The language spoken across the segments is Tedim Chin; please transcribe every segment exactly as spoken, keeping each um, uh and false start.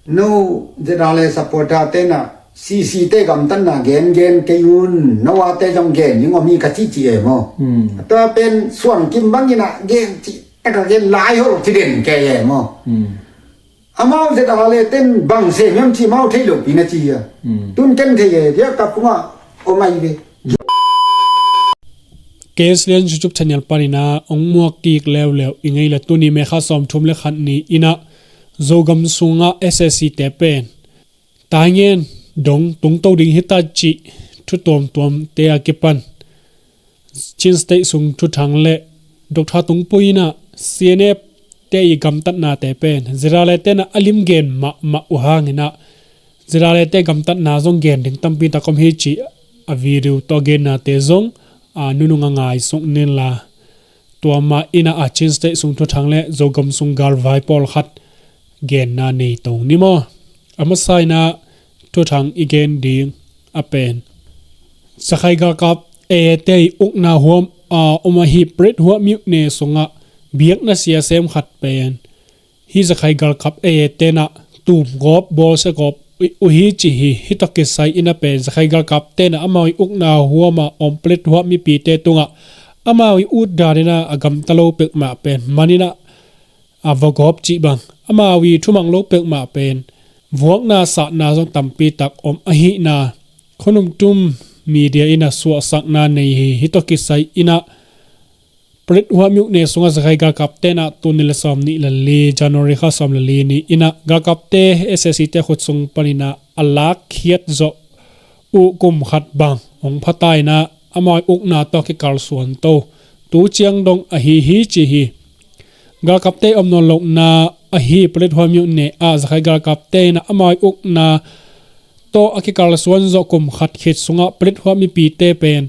No, ZRA le supporter te na CC te gamtatna gen gen kei un, no a te zong gen ning om hi ka ci ci e maw. Tua pen suan kim bangin a gen ci taka gen lai hol ci den kei e maw. Amau ZRA le ten bang se miam ci mau thei lo pi na ci a. Tun ken thei e dia ka punga om ai ve. Case Lian YouTube channel panina ong muak kik leuleu i ngei la tuni May kha sawm thum le khat ni ina Zogam sunga SAC te pen taingen dong tungto ding hita cih thu tuamtuam te a kipan Chin State sung thuthang le Doctor Tungpui ina CNF te i gamtatna te pen ZRA le tena a lim gen mahmah uh hangina ZRA le te gamtatna zong gen ding tampi takom hi cih a video tawh genna te zong a nunung a ngai sung nin la. Tua mah ina a Chin State sung thuthang le Zogam sung galvai pawlkhat genna nei tong ni maw. A masa ina thuthang i gen ding a pen Zakhai galkap e te i ukna huam a om ahi Pret Huap Myone sungah biakna sia sem khat pen hi Zakhai galkap e tena tum gawp bawlsia gawp uh hi ci hi. Hi tawh kisai ina pen Zakhai galkap tena amau i ukna huama om Pret Huap mipite tungah amau i ut danina a gamta lo pekmah pen manina a va gawp cih bang amau i thumang lo pekmah pen vuakna satna zong tampi tak om ahina khonumtum media ina suahsakna nei hi. Hi tawh kisai ina Pret Huap Myone sunga Zakhai galkap tena tuni le sawm nih le li January kha sawm le li ni ina galkapte SAC te khut sung panina a lak khiat zawh uh kum khat bang hong phataina amau ukna tawh kikalsuan to tu ciang dong ahi hi ci hi. Galkapte om nawn lohna ahi Pret Huap Myone a Zakhai galkapte ina amau ukna tawh a kikalsuan zawh kum khat khit sungah Pret Huap mipite pen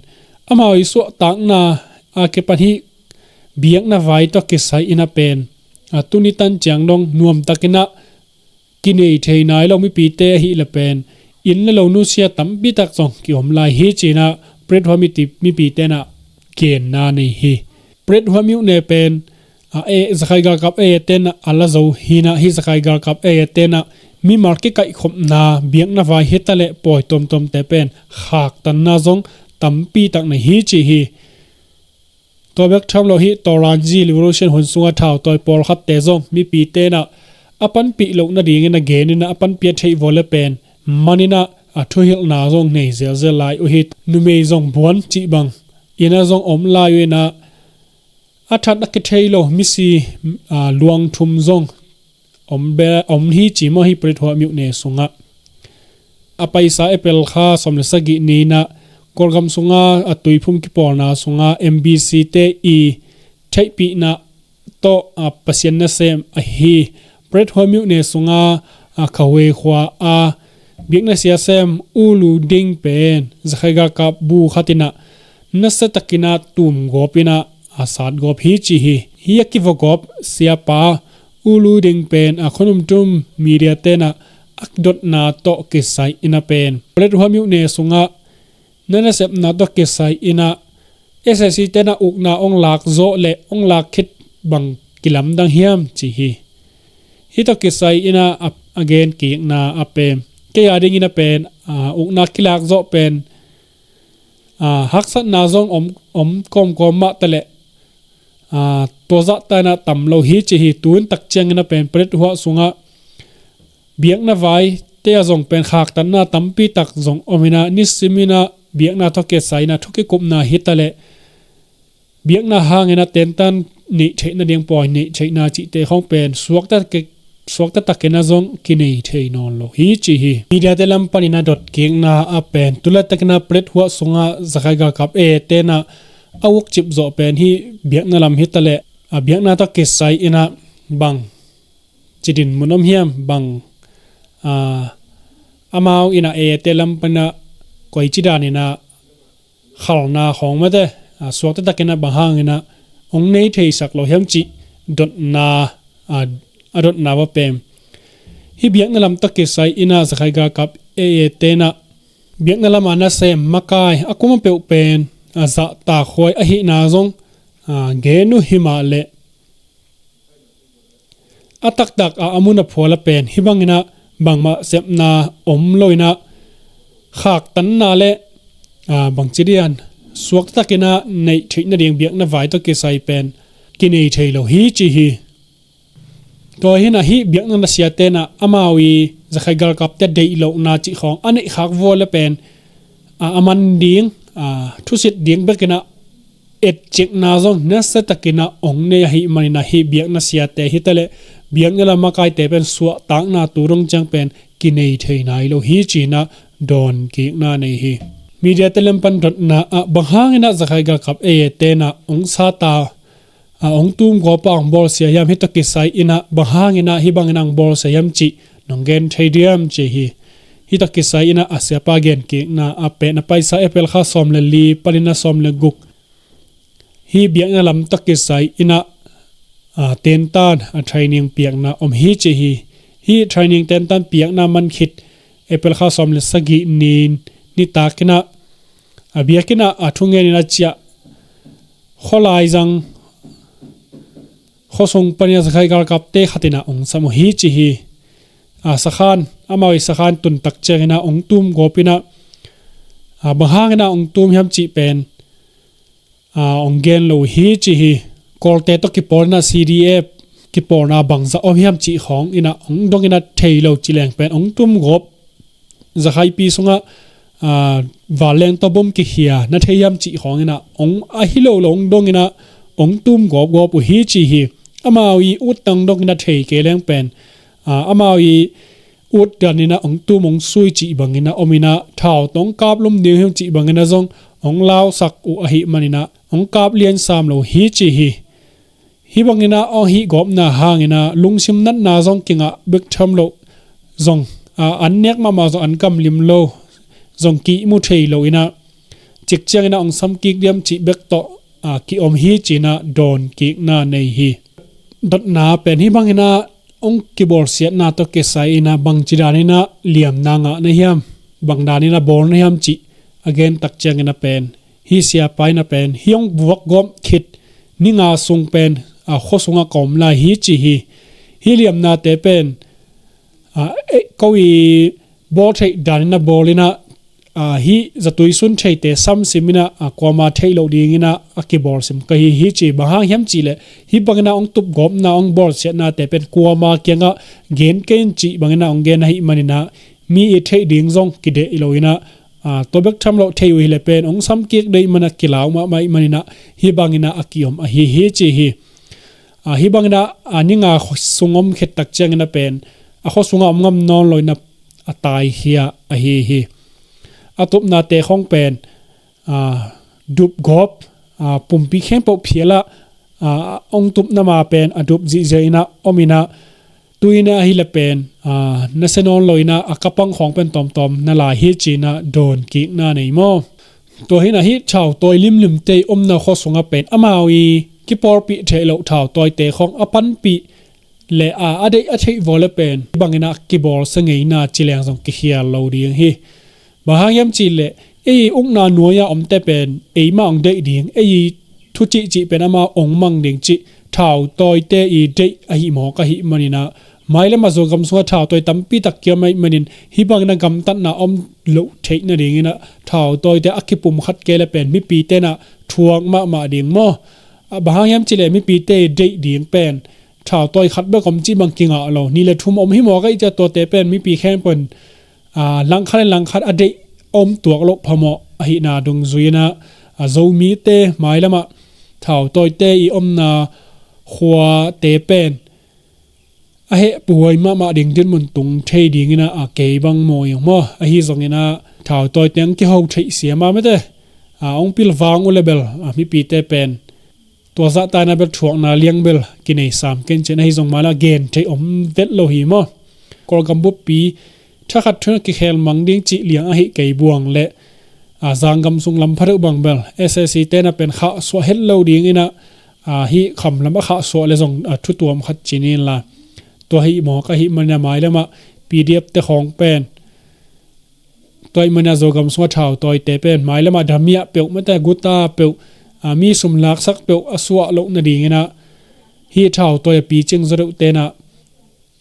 amau i suahtakna a kipan hi biakna vai tawh kisai ina pen a tuni tan ciang dong nuamtakina kinei thei nai lo mipite ahi le pen inn le lo nusia tampi tak zong kiom lai hi cina Pret Huap mipite na genna nei hi. Pret Huap Myone pen a e Zakhai galkap e tena a la zo hina hi Zakhai galkap e tena mimal kikaihkhopna biakna vai hita le pawi tuamtuamte pen khaktanna zong tampi tak nei hi ci hi. Tua bek tham lo hi Toranji Revolution hun sunga thau tawi pawlkhatte zong mipite na a panpih loh nadingin a genina a panpih a theih vawle pen manina a thuhilhna zong nei zelzel lai uh hi. Numei zong buan cih bang ina zong om lai uh ina a that a kithei lo misi luang thum zong om hi ci maw hi Pret Huap Myone sungah. A paisa April kha sawm le sagih ni ina Kawlgam sunga a tuiphum kipawlna sunga MBC te i theihpihna tawh a Pasian nasem ahi Pret Huap Myone sunga a Khawei khua a biakna sia sem U Lu Ding pen Zakhai galkap bu khat ina nasia takina tum gawp ina a sat gawp hi ci hi. Hi a kiva gawp siapa U Lu Ding pen a khonumtum media tena a dotna tawh kisai ina pen Pret Huap Myone sungah na nasepna tawh kisai ina SAC tena ukna ong lak zawh le ong lak khit bang kilamdang hiam ci hi. Hi tawh kisai ina a gen kikna a pen kei a dingina pen ukna kilak zawh pen haksatna zong om kawmkawm mah ta le tua zahta ina tam lo hi ci hi. Tun tak ciangina pen Pret Huap sungah biakna vai te a zong pen khaktanna tampi tak zong om ina nisim ina biakna tawh kisai ina thukikupna hita le biakna hangina tentan neih theihna ding pawi neih theihna cihte khong pen suakta takina zong kinei thei nawn lo hi ci hi. Media te lam panina dot kikna a pen tulatakina Pret Huap sunga Zakhai galkap e tena a ukcip zawh pen hi biakna lam hita le a biakna tawh kisai ina bang cidin mun om hiam bang amau ina e te lam panina koi cidan ina khalna khawng mate suakta takina bang hangina ong nei theisak lo hiam cih dotna a dotna va pem. Hi biakna lam tawh kisai ina Zakhai galkap e tena biakna lama nasem makai a kuma peuh pen a zahtakhuai ahihna zong gen uh himah le a taktak a a mun a phual a pen hi bangina bangmah sepna om lo inah khaktanna le, aa, bangci dian suakta takinah neih theih nading biakna vai tawh kisai pen kinei thei lo hi ci hi. Tua hinah hih biakna nasia tenah amau i Zakhaih galkapte deih lohna cih khawng a neih khak vua le pen, a, a man ding, a, thusit ding bekinah etcikna zong nasiatakinah ong nei ahih maninah hih biakna siate hi taleh biakna lam makaite pen suahtakna tu dong ciang pen kinei thei nai lo hi cinah dawnkikna nei hi. Media te lam pan dotna ah bang hanginah Zakhaih galkap A A tenah ong sata, a, ong tum gawpa ong bawlsia hiam, hih tawh kisai inah bang hanginah hih banginah ong bawlsia hiam cih nong gen thei diam ci hi. Hih tawh kisai inah a siapa genkikna a pen a paisa April kha sawm le li panin a sawm le guk hih biakna lam tawh kisai inah, a, tentan a training piakna om hi ci hi. Hih training tentan piakna man khit April kha sawm le sagih nin nitak inah a biakinn ah a thungen inah ciah khualai zang khuasung panin a Zakhaih galkapte khatinah ong sam uh hi ci hi. A, sakhan, amau i sakhan tuntak cianginah ong tum gawpinah, a, bang hanginah ong tum hiam cih pen, a, ong gen lo uh hi ci hi. Kawlte tawh kipawlinah C D F kipawlna bangzah om hiam cih khawng inah ong donginah thei lo ci leng pen ong tum gawp Zakhaihpi sungah, a, vanleng tawh bom kikhia na thei hiam cih khawnginah ong ahi lo lo ong donginah ong tum gawpgawp uh hi ci hi. Amau i ut tang donginah thei kei leng pen, a, amau i ut daninah ong tum ong sui cih banginah ominah thau tawh ong kap lum ding hiam cih banginah zong ong lausak uh ahih maninah ong kap liansam lo hi ci hi. Hih banginah ong hih gawpna hanginah lungsim natna zong kingah bek tham loh zong, a, an nek mahmah zong an kamlim lo zong kihmu thei lo inah cik cianginah ong samkik diam cih bek tawh, a, kiom hi cinah dawnkikna nei hi. Dotna pen hih banginah ong kibawlsiatna tawh kisai inah bangci daninah liamna ngah na hiam, bang daninah bawl na hiam cih a gen tak cianginah pen hih siapa inah pen hih ong vuak gawp khit ni nga sung pen, a, khua sungah ka om lai hi ci hi. Hih liamnate pen, a, eh, ko i bawl theih daninah bawlinah, a, hih zatui sun theite samsiminah, a, kuama theih loh dinginah a kibawlsim ka hi hi ci. Bang hang hiam cihleh hih banginah ong tupgawpna ong bawlsiatnate pen kuama kiangah gen kei in cih banginah ong gen ahih maninah mi i theih ding zong kideih loinah, a, tua bek tham loh thei uh hileh pen ong samkik deih manah kilau mahmah ih maninah hih banginah a kiom ahi hi ci hi. A, hih banginah, a, ni nga sung om khit tak cianginah pen a khua sungah om ngam nawn loinah a taikhia ahi hi. A tupnate khawng pen, a, dupgawp, a, pumpi khempeuh phialah, a, ong tupna ma pen a dup zihziah inah ominah tuinah ahileh pen, a, nasia nawn loinah a kapang khawng pen tawmtawm na lai hi cinah dawnkikna nei maw? Tua hinah hih thautawi limlimte i omna khua sungah pen amau i kipawlpih theih loh thautawite khawng a panpih le, a, a deih a theih vua le pen hih banginah kibawlsia ngeina ci leng zong kikhial lo ding hi. Bang hang hiam cihleh ei ukna nuai-a omte pen eimah ong deih ding, ei thucihcih pen amau ong mang ding cih thautawite i deih ahih mawk ahih maninah mailamah Zogam sungah thautawi tampi tak kiom ahih manin hih banginah gamtatna om loh theih nadinginah thautawite a kipumkhat kei le pen mipite inah thuak mahmah ding maw? A, bang hang hiam cihleh mipite i deih ding pen thautawi khat bek om cih bang kingah lo, nih le thum om hi mawk ahih ciah tuate pen mipi khempeuh in, a, langkhat le langkhat a deih om tuak loh phamawh ahihna dungzui inah, a, Zomite mailamah thautawite i omna khuate pen a hehpihhuai mahmah ding dinmun tung thei dinginah, a, kei bang maw ing maw? Ahi zonginah thautawite ang kiho theih sia mah mete, a, ong pilvang uh le bel, a, mipite pen tua zahta inah bel thuakna liang bel kinei sam kencin ahi zong mailah gen theih om vet lo hi maw? Kawlgam buppi thakhat thu inah kikhel mang ding cih liang ahi kei buang le, a, zanggam sung lam pha deuh bang bel S A C te inah pen khahsuah het lo dinginah, a, hih kham lam a khahsuah le zong, a, thutuam khat ci ni inla tua hih mawk ahih maninah mailamah P D F te khawng pen tua ahih maninah Zogam sungah thautawite pen mailamah damiah peuh mete guta peuh, a, mi sum laksak peuh a suah loh nadinginah hih thautawi a picing zaw deuhte inah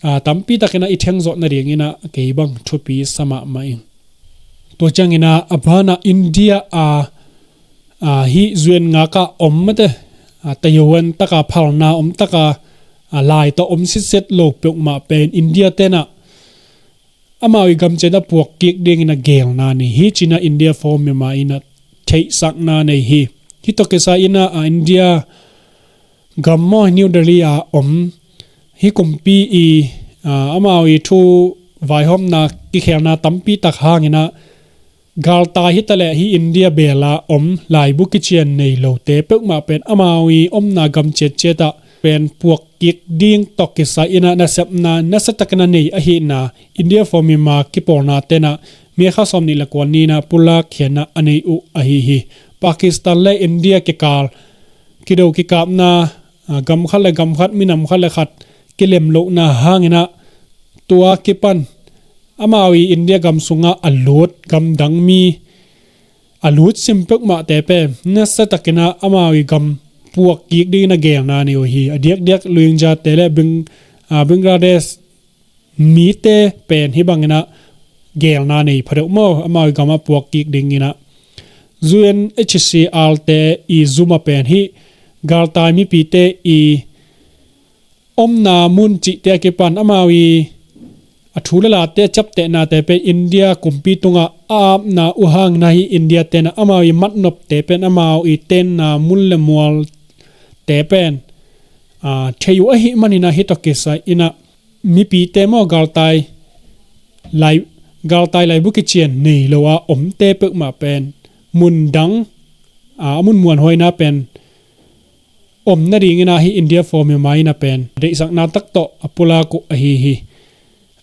a, tampi takin ah i thengzawh nadingin ah kei bang thupi sa mahmah ing. Tua ciangin ah a banah India a, a, hih U N ngakah om mate, a, Taiwan taka phalna om taka, a, lai tawh om sitset lo peuhmah pen India ten ah amau i gamciat a puak kik dingin a gelna nei hi ci-in ah India for Myanmar in ah theihsakna nei hi. Hih tawh kisai in ah, a, India gam maw, New Delhi a om hih kumpi i, a, amau i thu vaihawmna kikhelna tampi tak hangin ah galtai hi taleh hih India bela om laibu kician nei lote peuhmah pen amau i omna gam ciatciat ah pen puak kik ding tawh kisai in ah nasepna nasa takin a nei ahihna India for Myanmar kipawlna ten ah May kha sawmnih le kua ni-in ah pulak khiatna a nei uh ahi hi. Pakistan le India kikal kido kikapna, a, gam khat le gam khat, minam khat le khat kilem lohna hangin ah tua kipan amau i India gam sungah a lut gamdang mi a lut sim peuhmahte pen nasa takin ah amau i gam puak kik dingin a gelna nei uh hi. A diakdiak Rohingya-te le Bing-, a, Bangladesh mite pen hih bangin ah gelna nei pha deuh maw, amau i gam a puak kik dingin ah. U N H C R-te i zum ah pen hih galtai mipite i omna mun cihte a kipan amau i a thu le late a ciaptehnate pen India kumpi tungah a apna uh hangin ah hih India ten ah amau i matnopte pen amau i tenna mun le mualte pen, a, thei uh ahih manin ah hih tawh kisai in ah mipite maw galtai lai, galtai laibu kician nei lo a omte peuhmah pen mundang, a, a mun muanhuaina pen om nadingin ah hih India for Myanmar in ah pen deihsakna tak tawh a pulak uh ahi hi.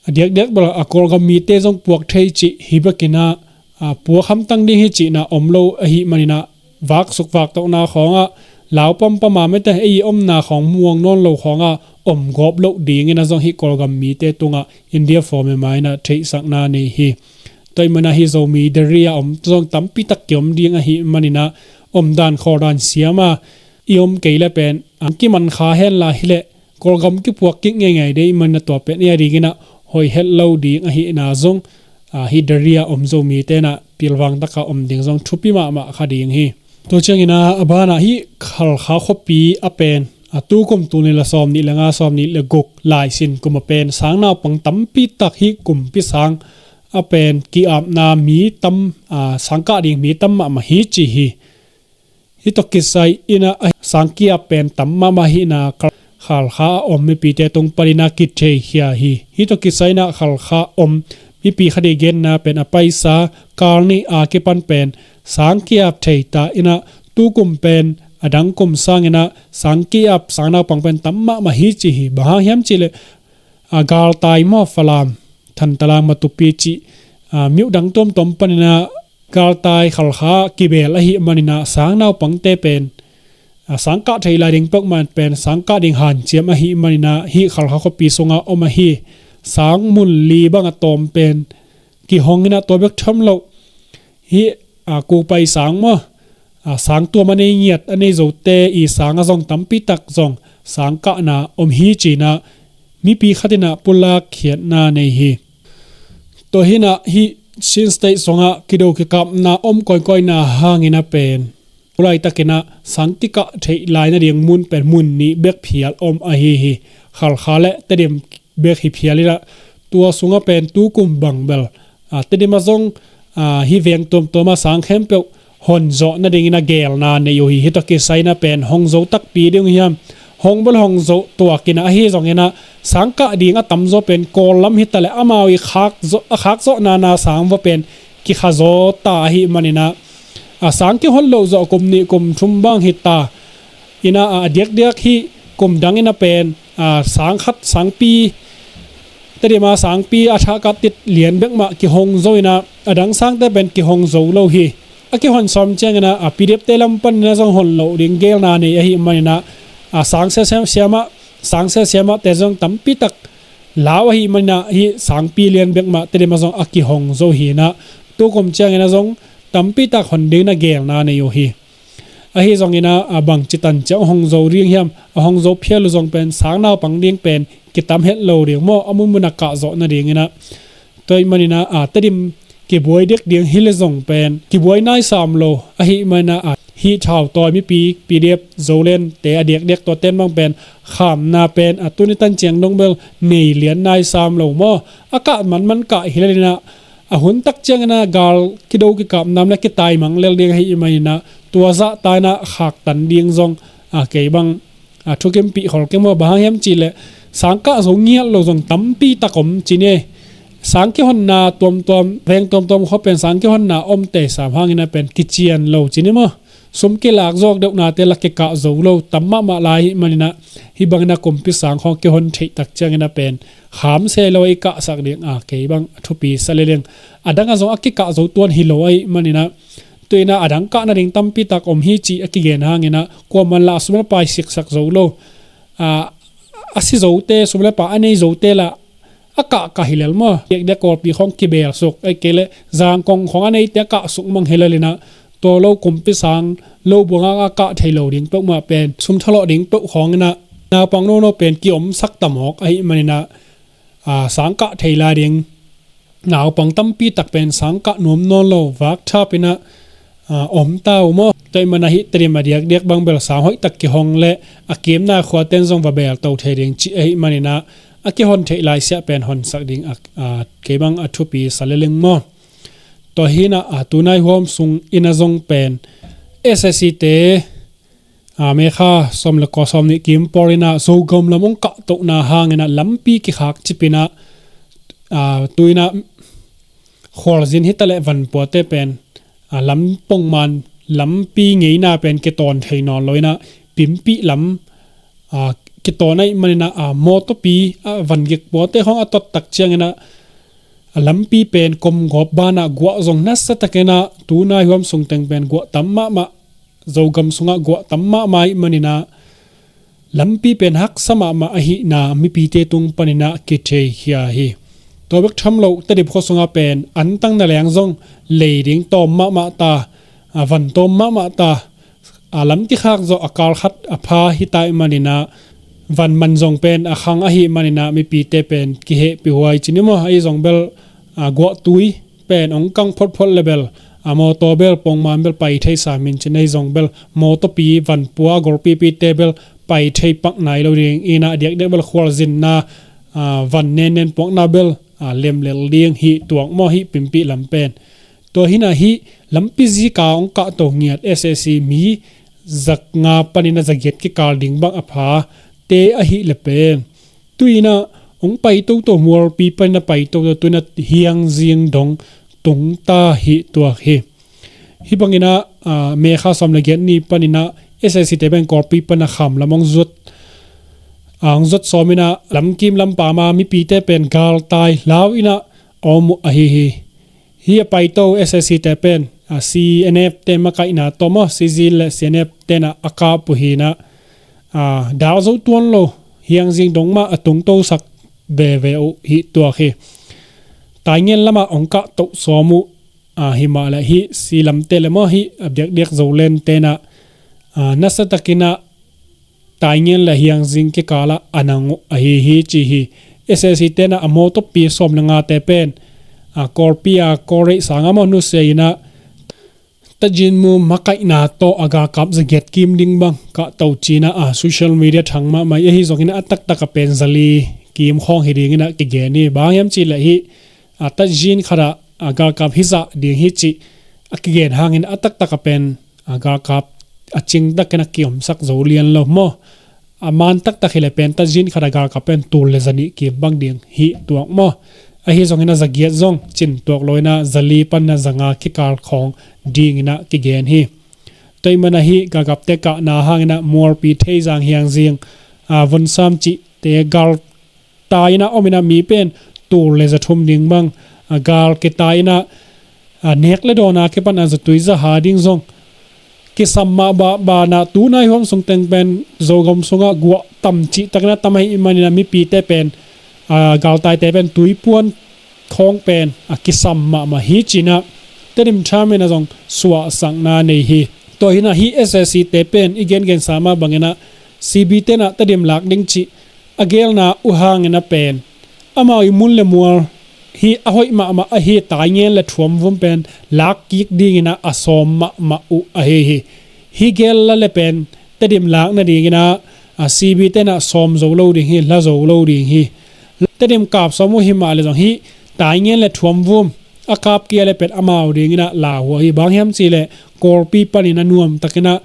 A diakdiak bel a Kawlgam mite zong puak thei cih hi bekin ah, a, puak hamtang ding hi cihna om lo ahih manin ah vaksuk vaktohna khawngah lau pampam a mete ei i omna khawng muang nawn lo khawngah om gawp loh dingin ah zong hih Kawlgam mite tungah India for Myanmar in ah theihsakna nei hi. Tua ahih manin ah hih Zomi Delhi a om zong tampi tak kiom ding ahih manin ah omdan khawldan siam a i om kei le pen a kiman kha hen la hileh Kawlgam kipuak kik ngeingai ding ahih manin ah tua pen ei a dingin ah hoih het lo ding ahihna zong, a, hih Delhi a om Zomite in ah pilvang taka om ding zong thupi mahmah kha ding hi. Tua ciangin ah a banah hih Khalkha khuapi a pen, a, tukum tul nih le sawmnih le nga, sawmnih le guk laisin kum a pen sang naupang tampi tak hih kumpi sang a pen ki-apna mi tam, a, sang kah ding mi tam mahmah hi ci hi. Hih tawh kisai in ah a sang ki-ap pen tam mahmah ahihna Khalkha a om mipite tung panin ah kitheikhia hi. Hih tawh kisai in ah Khalkha om mipi khat i genna pen a paisa kal nih a kipan pen sang ki-ap thei ta in ah tukum pen a dang kum sangin ah sang ki-ap sang naupang pen tam mahmah hi ci hi. Bang hang hiam cihleh, a, galtai maw, Falam, Thantlang, Matupi cih, a, mi uh dang tuamtuam panin ah galtai Khalkha kibel ahih manin ah sang naupangte pen, a, sang kah thei lai ding peuhmah pen sang kah ding hanciam ahih manin ah hih Khalkha khuapi sungah om ahi. Sang mun li bang a tawm pen kihong in ah tua bek tham lo hih, a, kupai sang maw, a, sang tuam a nei ngiat a nei zote i sang a zong tampi tak zong sang kahna om hi ci-in ah mipi khat in ah pulak khiatna nei hi. Tua hi-in ah hih Chin State sungah kido kikapna om kawikawina hangin a pen tu laitakin ah sang kikah theih lai nading mun pen mun nih bek phial om ahi hi. Khalkha le Tedim bek hi phial in ah tua sungah pen tukum bang bel, a, Tedim ah zong, a, hih veng tuamtuam ah sang khempeuh hon zawh nadingin a gelna nei uh hi. Hih tawh kisai in ah pen hong zo takpi ding uh hiam? Hong bel hong zo tuak in ah, ahi zongin ah sang kah ding a tamzaw pen Kawl lam hi taleh amau i khak zawh, a khak zawh nana sang va pen kikha zaw ta ahih manin ah, a, sang kihon loh zawh kum nih kum thum bang hi ta in ah, a, a diakdiak hih kum dang in ah pen, a, sang khat sangpi, Tedim a sangpi a thahkah tit lian bek mah kihong zo in ah a dang sangte pen kihong zo lo hi. A kihon sawm ciangin ah, a, P D F-te lam panin ah zong hon loh ding gelna nei ahih manin ah, a, sang sia siam, siam ah, sang sia siam ahte zong tampi tak lau ahih manin ah hih sangpi lian bek mah Tedim ah zong a kihong zo hi in ah tukum ciangin ah zong tampi tak hon dingin a gelna nei uh hi. Ahi zongin ah, a bangci tan ciang hong zo ding hiam, a hong zo phial uh zong pen sang naupang ding pen kitam het lo ding maw, a munmun a kah zawh nadingin ah. Tua ahih manin ah, a Tedim kibuai dek ding hi le zong pen kibuai naisam lo ahih manin ah, a hih thautawi mipi P D F Zoland te a diakdiak tua ten bang pen khamna pen a tuni tan ciang dong bel nei lian naisam lo maw. A kah manman kah hi lel in ah, a hun tak ciangin ah gal kido kikap nam le kitaimang lel ding ahih manin ah, tua zahta in ah khaktan ding zong, a kei bang, a thukimpih khol keng maw. Bang hang hiam cih leh sang kah zo ngiat lo zong tampi tak om ci ni. Sang kihonna tuamtuam, veng tuamtuam khua pen sang kihonna om teisam hangin ah pen kician lo ci ni maw. Sum kilak zawk deuhnate la kikah zo lo tam mahmah lai ahih manin ah, hih bangin ah kumpi sang khawng kihon theih tak ciangin ah pen kham se lo i kahsak ding, a kei bang a thupi sa lel ing. A dang ah zong a kikah zo tuan hi lo ahih manin ah, tu in ah a dang kah nading tampi tak om hi cih a kigen hangin ah, kuaman lah a sum le pai siksak zo lo, a, a si zote, sum le pai a nei zote lah a kah kah hi lel maw. Diakdiak Kawlpi khawng kibelsuk, ahih kei leh Zangkong khawng a neite a kahsuk mang hi lel in ah, tua lo kumpi sang lo buang a kah thei lo ding peuhmah pen sum thalawh ding peuh khawngin ah naupang nono pen kiomsak ta mawk ahih manin ah, a, sang kah thei lai ding naupang tampi tak pen sang kah nuam nawn lo vak thap in ah, a, om ta uh maw. Tua ahih manin ah hih Tedim a diakdiak bang bel sang hoih tak kihong leh a kimna khuaten zong va belto thei ding cih ahih manin ah, a kihon theih lai siah pen honsak ding, a, a kei bang a thupi sa lel ing maw. Tua hi in ah, a tunai huam sungin ah zong pen S A C te, a, May kha sawm le kua, sawm nih kim pawl in ah Zogam lam hong kahtohna hangin ah lampi kikhak cip in ah, a, tu in ah khualzin hi ta leh vanpuate pen, a, lam pongman lampi ngeina pen kitawn thei nawn lo in ah Pimpih lam, a, kitawn ahih manin ah, a, mawtawpi, a, van gik puate khawng a tot tak ciangin ah, a lampi pen komgawp banah guah zong nasa takin ah tunai huam sung teng pen guah tam mahmah, Zogam sungah guah tam mahmah ahih manin ah lampi pen haksa mahmah ahihna mipite tung panin ah kitheikhia hi. Tua bek tham lo Tedim khua sungah pen antang na leng zong lei ding tawm mahmah ta, a, van tawm mahmah ta, a, lampi khak zawh a kal khat a pha hi ta ahih manin ah van man zong pen a khang ahih manin ah mipite pen kihehpih huai ci ni maw. Ahi zong bel, a, guahtui pen hong kang photphot le bel, a, mawtaw bel pongman bel pai thei sam in ci ni. Ahi zong bel mawtawpi vanpua a golpipite bel pai thei pak nai lo ding in ah diakdiak bel khualzinna, a, van nennen puakna bel, a, lemlel ding hi tuak maw hih Pimpih lam pen. Tua hi in ah hih lampi zika hong kahto ngiat S A C mi za nga panin ah za giat kikal ding bang a phate ahih leh pen, tu in ah hong pai toto, Mualpi panin ah pai toto, tu in ah Hiangzing dong tung ta hi tuak hi. Hih bangin ah, a, May kha sawm le giat ni panin ah S A C te pen Kawlpi panin ah kham lam hong zuat, a, hong zuat sawm in ah lamkim lampam a mipite pen galtai lau in ah a om uh ahi hi. Hih a paito S A C te pen, a, C N F te makaihna tawh maw, C Z le C N F ten ah a kap uh hi in ah, a, dal zo tuan lo, Hiangzing dong mah a tungtosak veve uh hi tuak hi. Taingen lamah hong kahto sawm uh, a, hi mah leh hih C lamte le maw, hih a diakdiak Zoland ten ah, a, nasa takin ah Taingen le Hiangzing kikal ah a nang uh ahi hi ci hi. S A C ten ah a mawtawpi sawm le ngate pen, a, Kawlpi a Kawlreih sang ah maw nusia in ah Tajinmu makaihna tawh a galkap za giat kim ding bang kahto ci in ah, a, social media thang mahmah hi. Ahi zongin ah a taktak ah pen za li kim khawng hi dingin ah kigen hi. Bang hang hiam cih leh hih, a, Tajin khat ah, a, galkap hizah ding hi cih a kigen hangin a taktak ah pen, a, galkap a cing takin ah kiomsak zo lian lo maw. A man taktak hi leh pen Tajin khat ah galkap pen tul le za nih kim bang ding hi tuak maw. Ahi zongin ah za giat zong cin tuak lo in ah za li panin ah za nga kikal khawng dingin ah kigen hi. Tua ahih manin ah hih galkapte kahna hangin ah Mualpi, Theizang, Hiangzing, a, Vonsam cihte galtai in ah om in ah mi pen tul le za thum ding bang, a, gal kitai in ah, a, nek le dawn a kipan a zatui zaha ding zong kisam mah banah, tu nai huam sung teng pen Zogam sungah guah tam cih takin ah tam ahih manin ah mipite pen, a, galtaite pen tuipuan khawng pen a kisam mahmah hi ci in ah Tedim Times in ah zong suahsakna nei hi. Tua hi-in ah hih S A C te pen i gengensa mah bangin ah C B te in ah Tedim lak ding cih a gelna uh hangin ah pen amau i mun le mual hi a hoih mahmah ahi taingen le thuamvum pen lak kik dingin ah a sawm mahmah uh ahi hi. Hih gel la le pen Tedim lak nadingin ah, a, C B te in ah sawm zo lo ding hi, hla zo lo ding hi. Tedim kap sawm uh hi mah le zong hih taingen le thuamvum a kap kei le pen amau dingin ah lauhuai hi. Bang hiam cih leh Kawlpi panin ah nuamtakin ah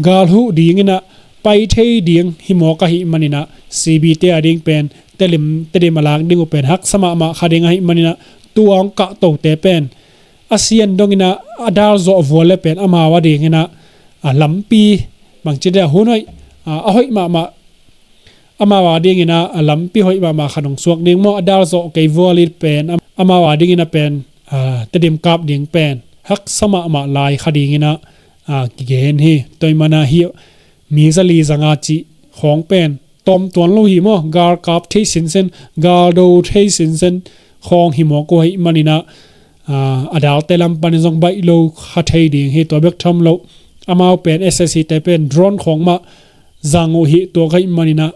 gal huh dingin ah pai thei ding hi mawk ahih manin ah C B te a ding pen Tedim, Tedim a lak ding uh pen haksa mahmah kha ding ahih manin ah tua hong kahtote pen a sian dongin ah a dal zawh vua le pen amau a dingin ah a lampi bangci dia hun hoih, a, a hoih mahmah amau a dingin ah a lampi hoih mahmah khat hong suak ding maw, a dal zawh kei vua le pen am-, amau a dingin ah pen, a, Tedim kap ding pen haksa mahmah lai kha dingin ah, a, kigen hi. Tua ahih manin ah hih mi zali zanga cih khawng pen tawm tuan lo hi maw, gal kap thei sinsen, gal do thei sinsen khawng hi mawk uh ahih manin ah, a, a dalte lam panin zong baih lo kha thei ding hi. Tua bek tham lo amau pen S A C te pen drone khawng mah zang uh hi. Tua ahih manin ah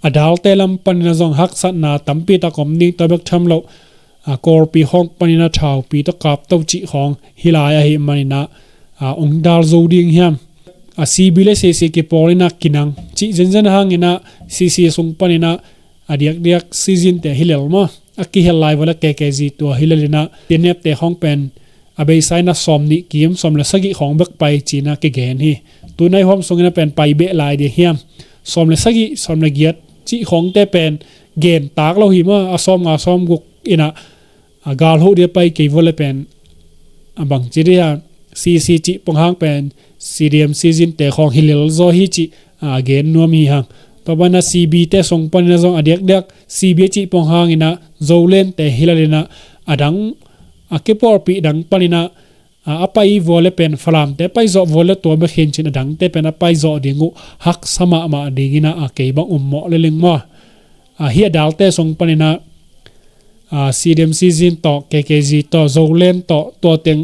a dalte lam panin ah zong haksatna tampi tak om ding. Tua bek tham lo, a, Kawlpi khawng panin ah thaupi tawh kap to cih khawng hi lai ahih manin ah, a, hong dal zo ding hiam, a, C B le C C kipawlin ah kinang cih zenzen hangin ah C C sung panin ah a diakdiak season te hi lel maw, a kihel lai vua le K K Z tua hi lelin ah T N F te khawng pen a beisa in ah sawm nih kim, sawm le sagih khawng bek pai ci-in ah kigen hi. Tu-in ah i huam sungin ah pen pai beh lai ding hiam, sawm le sagih, sawm le giat cih khawngte pen gen tak lo hi maw, a sawm nga sawm guk in ah, a, gal huh ding a pai kei vua le pen, a, bangci dia C C cih pong hang pen C D M season te khawng hi lel zaw hi cih, a, gen nuam hi hang. Tua banah C B te sung panin ah zong a diakdiak C B cih pong hangin ah Zoland te hi lelin ah a dang, a, kipawlpih dang panin ah, a, a pai vua le pen Falam te pai zawh vua le tua bek hi-in cin a dangte pen a pai zawh ding uh haksa mahmah dingin ah, a, kei bang um mawh le ling maw. A, hih a dalte sung panin ah, a, C D M season tawh, K K Z tawh, Zoland tawh, tua teng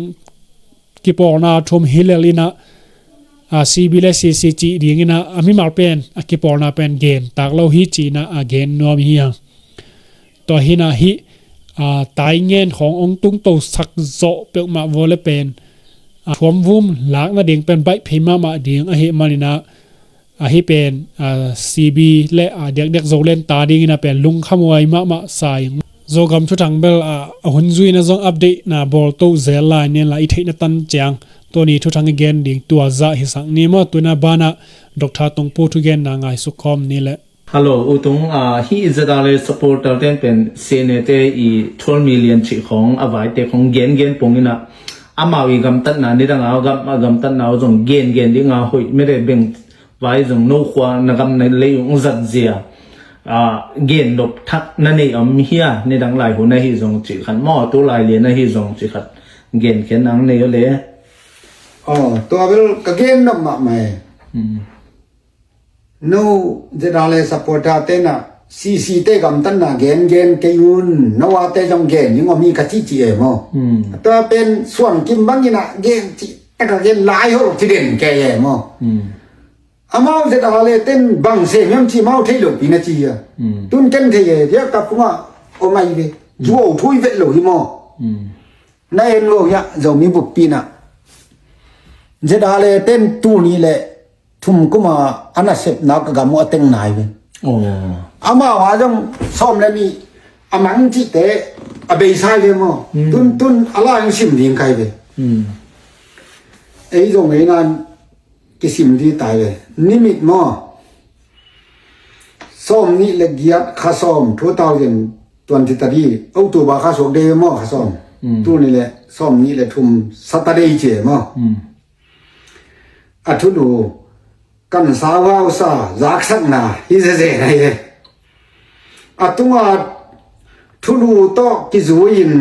kipawlna thum hi lelin ah, a, C B le C C cih dingin ah a mimal pen a kipawlna pen gen tak lo hi ci-in ah a gen nuam hi hang. Tua hi-in ah hih, a, taingen khawng hong tungto sak zawh peuhmah vua le pen, a, thuamvum lak nading pen baih phei mahmah ding ahih manin ah, a, hih pen, a, C B le, a, diakdiak Zoland ta dingin ah pen lungkhamhuai mahmah sa ing. Zogam thuthang bel, a, a hun zui-in ah zong update na bawl to zel lai ning la, i theihna tan ciang tua ni thuthang i gen ding tua zah hisak ni maw. Tu-in ah banah Doctor Tungpu thugenna ngaihsut khawm ni leh. Hello, U Tung, a, hih Z R A supporter ten pen C N A te i twelve million cih khawng a vaite khawng gengen pongin ah amau i gamtatna nidang a gam, a gamtatna uh zong gengen ding a hoih mede beng vai zong no khua na gam na lei ung zat zia, a, gen nop thak na nei om hia, nidang lai hun ahi zong cih khat maw, tu lai lian ahi zong cih khat gen khen ang nei uh le. Aw, tua bel ka gen nop mahmah e. Hmm. No Z R A supporter ten ah C C te gamtatna gengen kei un, no a te zong gen ning om hi ka cihcih e maw. Hmm. Tua pen suan kim bangin ah gen cih tak a gen lai hol ci den kei e maw. Hmm. Amau Z R A ten bang sem hiam cih amau thei lo pi na ci hia. Hmm. Tun ken thei e, dia ka pungah om ai ve. Hmm. Zuau thui vet lo hi maw. Hmm. Na en lo hia, Zomi buppi na. Z R A ten tu ni le thum kuma a nasepna ka gam uh a teng nai ve. Oh. Amau a zong sawm le nih a mang cihte a beisai ve maw. Hmm. Tun, tun a lai hong sim ding kai ve. Hmm. Ei zong ei nan kisim di tai ve. Nimit maw. Sawm nih le giat kha sawm, two thousand twenty-three, October kha suak dei maw kha sawm. Hmm. Tu ni le sawm nih le thum Saturday ci maw. Hmm. A thulu kan sau hausa zaksakna hi zeze na hi. A tunga thulu tawh kizui-in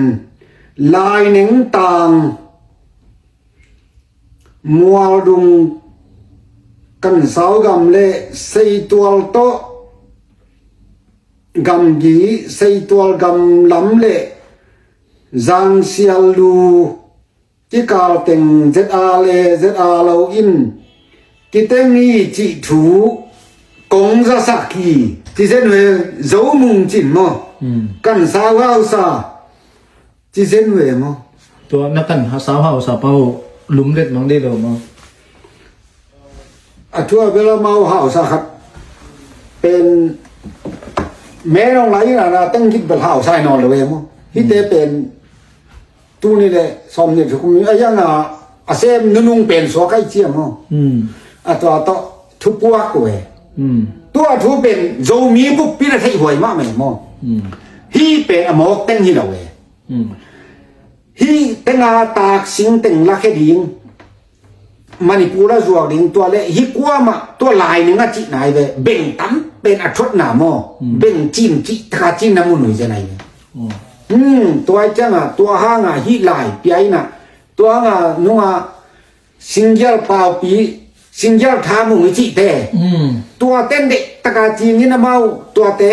Laineng tang Mualdung kan sau gam le Seitual tawh gamgi, Seitual gam lam le Zangsial lu kikal teng Z R le Z R lo in Kiteng hi cih thu kong zasak hi. Ci zen ve, Zo Mung cin maw? Hmm. Kan sau hausa ci zen ve maw? Tua na kan ha sau hausa pau lumlet mang dei lo maw? A thu a bel amau hausa khat pen menong lai na na teng git bel hausa hi nawn lo ve maw? Hite pen tuni le sawm ni thu kum a yang a a sem nunung pen suak ai ciam maw? Hmm. A tua tawh thupuak uh e. Hmm. Tua thu pen Zomi bukpi na theih huai mahmah e maw? Hmm. Hih pen a mawk teng hi lo e. Hmm. Hih tenga taksing teng lakhia ding Manipur a zuak ding tua le hih kuamah tua lai ning a cih nai ve beng tam pen a thotna maw? Hmm. Beng cin cih taka cin na mun ui zen ai ve. Hmm. Hmm, tua ai cianga tua hanga hih lai pia ina tua hanga nunga Singgial paupi, Singgial thamung i cihte. Hmm. Tua ten deih taka cingin amau tuate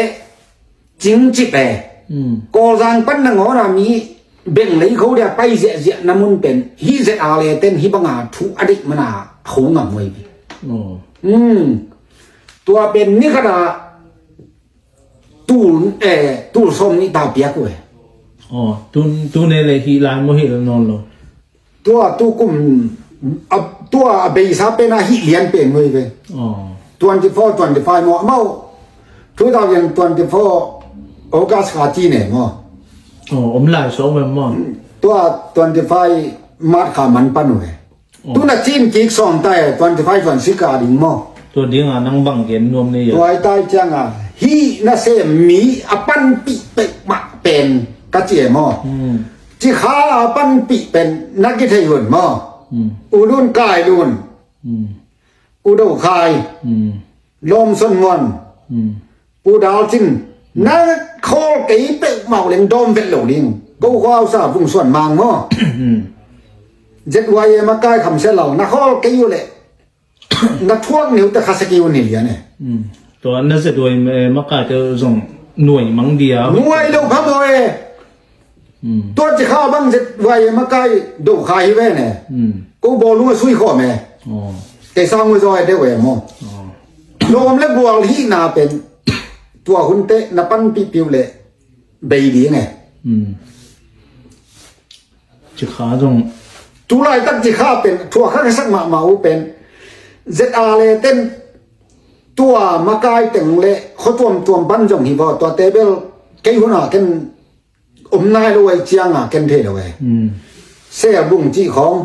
cingcip e. Hmm. Kawlzang pan nangawna mi beng lei kho dia pai ziahziah na mun pen hih zet a le ten hih banga thu a deih mana a kho ngam huai pi. Oh. Hmm. Tua pen ni khata tul, eh, tul sawm nih tau piak uh e. Oh, tun, tun e le hih lai maw hih lo nawn lo. Tua tukum a, tua a beisa pen a hih lian pen ngei ve. Oh. Twenty four, twenty five maw amau two thousand twenty four August kha ci ne maw? Oh, om lai sawm em maw? Tua twenty five March kha man pan uh e. Oh. Tuna cin kik sawm tai twenty five twenty six ka ding maw? Tua dinga nang bang gen nuam nei. Tua ai tai cianga hih na sem mi a panpih pek mah pen ka ci e maw? Hmm. Cikha a panpih pen na kithei hun maw? Hmm. U Lun Kai Lun. Hmm. U Do Khai. Hmm. Lawm Son Muan. Hmm. Pu Dal Cin. Na khawl kei peuhmah uh leng dawm vet lo ding. Ko khua usa vung suan mang maw? Hmm. Z Y A makai kham sia lo. Na khawl kei uh leh na thuak neu te kha sia kei uh ni lian e. Hmm. Tua na Z Y A makai te zong nuai mang dia. Nuai lo kha maw e. Hmm. Tua cikha bang Z Y A makai Do Khai hi ve ne. Hmm. Ko bawlung a sui khawm e. Oh. Kei sang uh zaw e deuh e maw? Oh. Lawm le bual hihna pen tua hunte na panpih piu le bei ding e. Hmm. Cikha zong. Tulaitak cikha pen thuak kha ka sak mahmah uh pen Z A le ten tua makai teng le khuatuamtuam pan zong hi vaw tuate bel kei huna ken om nai lo ai cianga ken thei lo e. Hmm. Selbung cih khawng,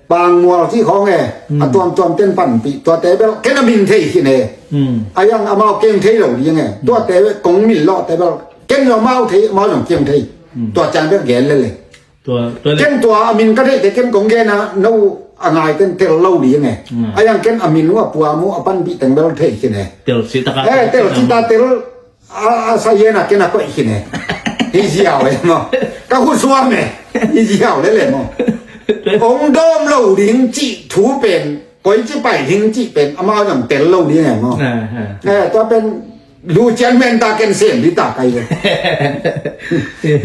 Pangmual cih khawng e, hmm, a tuamtuam ten panpih tuate bel ken a min thei khin e. Hmm. A yang amau kem thei lo ding e. Hmm. Tuate bel kong min lawhte bel ken lo amau thei, amau zong kem thei. Hmm. Tua ciang bel gen lele. Tua, tua le. Ken tua a min ka theih te ken kong gen a no a ngai ten tel lo ding e. Hmm. A yang ken a min uh a puam uh a panpih teng bel thei khin e. Tel si taka. Eh, tel si ta tel. A, a sa yen a ken a koih khin e. Hi ziau e maw. Ka hu suam e. Hi ziau lele maw. Ong dawm lo ding cih thu pen koi ci pai ding cih pen amau zong tel lo ding e maw. Ah, ah. Eh, tua pen lu cian men ta ken sem di ta kai e.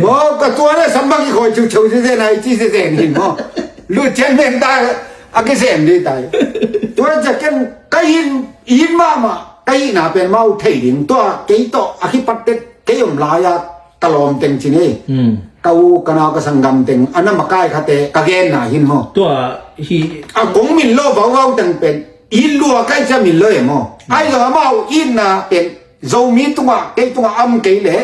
Maw ka tua le sam bang i khoi ciu ciu ci zen ai ci zen hin maw. Lu cian men ta a kisem di ta e. Tua cia ken ka hin, hin mahmah ka hihna pen mau thei ding tua kei tawh a khipattet kei om lai-a ka lawm teng ci ni. Hmm. Ka u ka nau ka sanggam teng a na makai khate ka genna hin maw. Tua hi. A kong min lo vauvau teng pen i lua kai cia min lo e maw. Hmm. Ai lo amau itna pen Zomi tungah kei tungah am kei le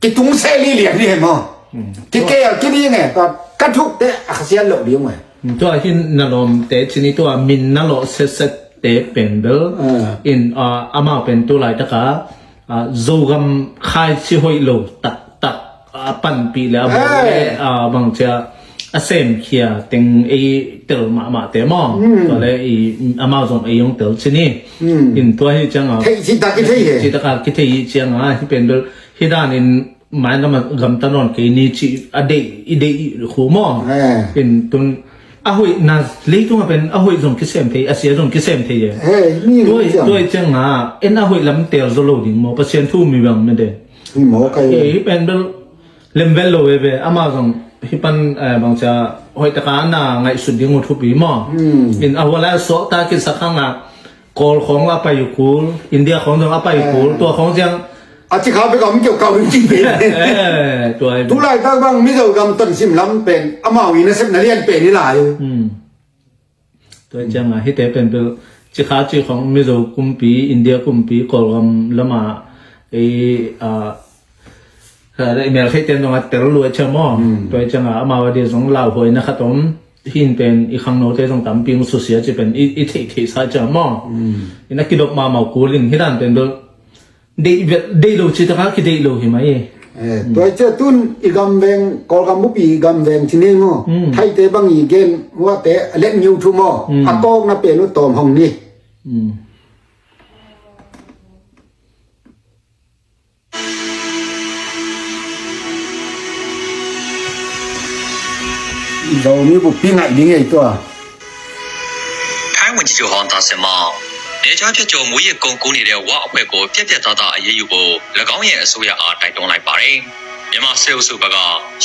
kitung seh lilian hi e maw. Hmm. Kikei a kiding e ka, ka thukte a khasiat loh ding e. Tua hi na lawmte cini tua min na lawh setsette pen bel. Ah. In, ah, amau pen tu laitaka, ah, Zogam khaici hoih lo taktak, ah, panpih le a bawl le, ah, bangcia a semkhia teng ei tel mahmahte maw. Hmm. Tua le i amau zong ei hong tel cini. Hmm. In tua hi cianga. Thei citaka kithei hi. Citaka kithei hi cianga hi pen bel hi danin Maigam a gamta nawn kei ni ci a deih, i deih khu maw. Eh. In tun a hoihna leitungah pen a hoih zong kisem thei, a sia zong kisem thei e. Eh, mi tuai, zong. Tuai cianga en a hoih lam tel zaw lo ding maw, Pasian thu mi bang mede. Mi maw kai. Eh, hi pen bel lemvel lo e ve, amah zong hih pan, eh, bangcia hoih taka na ngaihsut ding uh thupi maw? Hmm. In a hua lai sawh ta kisa khang a Kawl khawng a pai uh kul, India khawng zong a pai uh kul, eh, tua khawng ciang a ci kha bek a om keu kau in ci pen. Eh, tua hi. Tulaitak bang Mizo gam tonsim lam pen amau i nasepna lian pen hi lai. Hmm. Tua ciang a hihte pen bel ci kha ci khawng Mizo kumpi, India kumpi, Kawlgam lama ei, ah, i melkheihte zong a tel lua ciang maw? Hmm. Tua ciang a amau a dia zong lauhuaina khat om. Hin pen i khangnote zong tampi hong susia ci pen i, i theihtheihsa ciang maw? Hmm. Ina kidop mahmah kul in hi dan pen bel deih vet, deih lo ci taka kideih lo hi mai. Eh, tua cia tun i gamveng, Kawlgam bupi i gamveng ci ni maw? Hmm. Thaite bang i gen huate a let ngiu thu maw? Hmm. A tawkna pen uh tawm hong ni. Hmm. Zomi bupi ngaih ding ei tua. ထိုင်းဝန်ကြီးချုပ်ဟောင်း သာစင်မောင် နယ်ခြားဖြတ်ကျော် မူးယစ်ကုန်ကူးနေတဲ့ ဝအဖွဲ့ကို ပြတ်ပြတ်သားသား အရေးယူဖို့ ၎င်းရဲ့ အစိုးရအား တိုက်တွန်းလိုက်ပါတယ်။ မြန်မာစစ်အုပ်စုဘက်က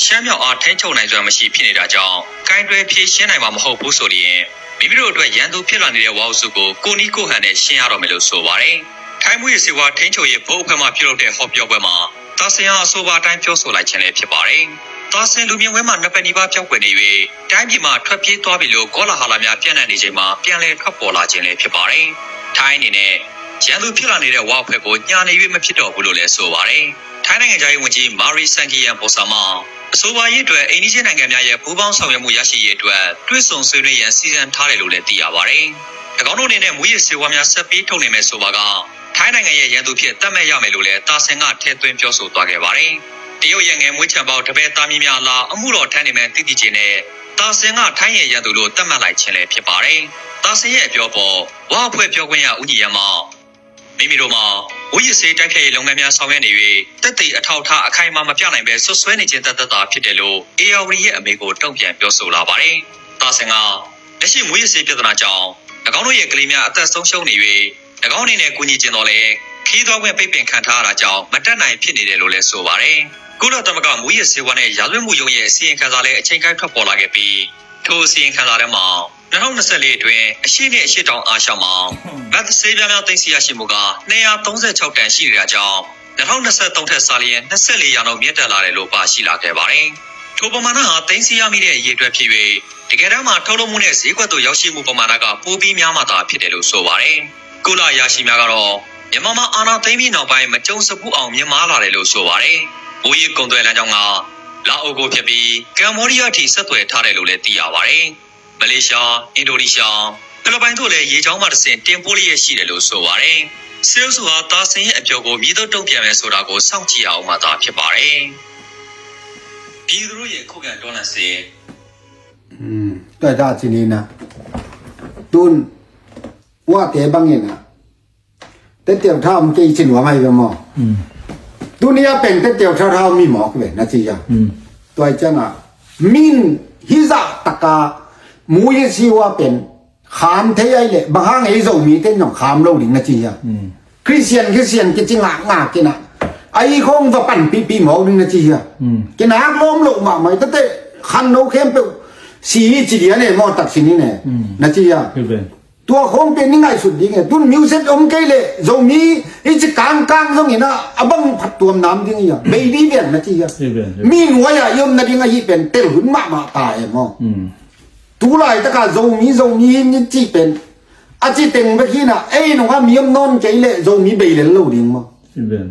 ရှမ်းမြောက်အား ထိန်းချုပ်နိုင်စွမ်း မရှိ ဖြစ်နေတာကြောင့် ကိုင်တွယ်ဖြေရှင်းနိုင်မှာ မဟုတ်ဘူးဆိုရင် မိမိတို့အတွက် ရန်သူဖြစ်လာနေတဲ့ ဝအုပ်စုကို ကိုယ့်နည်းကိုယ့်ဟန်နဲ့ ရှင်းရတော့မယ်လို့ ဆိုပါတယ်။ ထိုင်းမူးယစ်ဆေးဝါးထိန်းချုပ်ရေးဘုတ်အဖွဲ့မှ ပြုလုပ်တဲ့ ဟောပြောပွဲမှာ သာစင်ဟာ အဆိုပါအတိုင်း ပြောဆိုလိုက်ခြင်းလည်း ဖြစ်ပါတယ်။ သာစင်လူမျိုးဝဲမှာ နှစ်ပတ်နီးပါး ပျောက်ကွယ်နေ၍ တိုင်းပြည်မှာ ထွက်ပြေးသွားပြီလို့ ကောလဟာလများ ပျံ့နှံ့နေချိန်မှာ ပြန်လည်ထွက်ပေါ်လာခြင်းလည်း ဖြစ်ပါတယ်။ ထိုင်းအနေနဲ့ ရန်သူဖြစ်လာနေတဲ့ ဝအဖွဲ့ကို ညှာနေ၍မဖြစ်တော့ဘူးလို့လည်း ဆိုပါတယ်။ ထိုင်းနိုင်ငံခြားရေးဝန်ကြီး မာရီ စန်ကီယန် ပေါ်ဆာမ အဆိုပါအရေးအတွက် အိမ်နီးချင်းနိုင်ငံများရဲ့ ပူးပေါင်းဆောင်ရွက်မှု ရရှိရေးအတွက် တွေ့ဆုံဆွေးနွေးရန် စီစဉ်ထားတယ်လို့လည်း သိရပါတယ်။ ၎င်းတို့အနေနဲ့ မူးယစ်ဆေးဝါးများ ဆက်ပေးထုတ်နေမယ်ဆိုပါက ထိုင်းနိုင်ငံရဲ့ ရန်သူအဖြစ် သတ်မှတ်ရမယ်လို့လည်း သာစင်က ထည့်သွင်းပြောဆိုသွားခဲ့ပါတယ်။ တရုတ်ရဲ့ ငယ်မွေးခြံပေါက် တပည့်သားမင်းများအလား အမှုတော်ထမ်းနေမှန်း သိသိချင်တဲ့ သာစင်က ထိုင်းရဲ့ ရန်သူလို့ သတ်မှတ်လိုက်ခြင်းလည်း ဖြစ်ပါတယ်။ သာစင်ရဲ့ အပြောအပေါ် ဝအဖွဲ့ပြောခွင့်ရ ဦးညီရမ်းမ မိမိတို့မှာ မူးယစ်ဆေးတိုက်ဖျက်ရေးလုပ်ငန်းများ ဆောင်ရွက်နေ၍ သက်သေအထောက်အထား အခိုင်အမာ မပြနိုင်ဘဲ စွပ်စွဲနေခြင်း သက်သက်သာ ဖြစ်တယ်လို့ ဧရာဝတီရဲ့ အမေးကို တုံ့ပြန်ပြောဆိုလာပါတယ်။ သာစင်က လက်ရှိမူးယစ်ဆေးပြဿနာကြောင့် ၎င်းတို့ရဲ့ ကလေးများ အသက်ဆုံးရှုံးနေ၍ ၎င်းအနေနဲ့ ကူညီချင်သော်လည်း ခရီးသွားခွင့် ပိတ်ပင်ခံထားရတာကြောင့် မတတ်နိုင်ဖြစ်နေတယ်လို့လည်း ဆိုပါတယ်။ ကုလသမဂ္ဂ မူးယစ်ဆေးဝါးနဲ့ ရာဇဝတ်မှုရုံးရဲ့ အစီရင်ခံစာလည်း အချိန်ကိုက်ထွက်ပေါ်လာခဲ့ပြီး ထိုအစီရင်ခံစာထဲမှာ နှစ်ထောင်နှစ်ဆယ့်လေး အတွင်း အရှေ့နဲ့ အရှေ့တောင်အာရှမှာ မက်သ်ဆေးပြားများ သိမ်းဆည်းရရှိမှုက နှစ်ရာသုံးဆယ့်ခြောက်တန် ရှိနေတာကြောင့် နှစ်ထောင်နှစ်ဆယ့်သုံး ထက်စာရင် နှစ်ဆယ့်လေးရာနှုန်း မြင့်တက်လာတယ်လို့ ပါရှိလာခဲ့ပါတယ်။ ထိုပမာဏဟာ သိမ်းဆည်းရမိတဲ့ အရေအတွက်ဖြစ်၍ တကယ်တမ်းမှာ ထုတ်လုပ်မှုနဲ့ ဈေးကွက်သို့ ရောက်ရှိမှုပမာဏက ပိုပြီးများမှသာ ဖြစ်တယ်လို့ ဆိုပါတယ်။ ကုလအရာရှိများကတော့ မြန်မာမှာ အာဏာသိမ်းပြီးနောက်ပိုင်း မကြုံစဖူးအောင် မြင့်မားလာတယ်လို့ ဆိုပါတယ်။ မူးယစ်ကုန်သွယ်လမ်းကြောင်းက လာအိုကိုဖြတ်ပြီး ကမ္ဘောဒီးယားအထိ ဆက်သွယ်ထားတယ်လို့လည်း သိရပါတယ်။ မလေးရှား၊ အင်ဒိုနီးရှား၊ ဖိလစ်ပိုင်တို့လည်း ရေကြောင်းမှတဆင့် တင်ပို့လျက်ရှိတယ်လို့ ဆိုပါတယ်။ စစ်အုပ်စုဟာ သာစင်ရဲ့အပြောကို မည်သို့တုံ့ပြန်မယ်ဆိုတာကို စောင့်ကြည့်ရဦးမှာသာ ဖြစ်ပါတယ်။ ပြည်သူတို့ရဲ့ ခုခံတော်လှန်စစ် อืม แต่ถ้าทีนี้นะ ตุน ว่าแต่บางเนี่ยนะ แต่เตียวเท่ามันจะอีกสินว่าไม่ก็มอ อืม ตุนนี้เป็นแต่เตียวเท่าเท่ามีหมอกเลยนะจียา อืม ตัวไอ้เจ้าน่ะ มิน ฮิซาตะกา หมูยะซีว่าเป็น ขามเทไอเลย บางห้างไอ้เจ้ามีเต้นหนองขามเราดินะจียา อืม คริสเตียน คริสเตียน กิจงะงะกินอ่ะ ไอ้คงว่าปั่นปีปีหมอกนึงนะจียา อืม กินหากล้มลงมาใหม่ ตั้งแต่คันโนเข้มเปวสีจีเดียเนี่ย หมอตักสินนี่เนี่ย อืม นะจียา คือเป็น ตัวของเป็นนี่ง่ายสุดดีไง ตุนมิวเซตอมเกเร โจมี ไอ้จิกางกางตรงนี้นะ อะบังผัดตัวน้ำดีไง เบยดีเวียนนะจีอะ เวียน มีหน่วยอะ ยมนะดีไง เป็นเตลหุนมามาตายมอ อืม ตูหลายตะกา โจมี โจมี นี่จีเป็น อาจีเต็งเมื่อกี้นะ เอ้ย น้องว่ามียมนอนเกเร โจมี เบยเลนโลดีมอ เวียน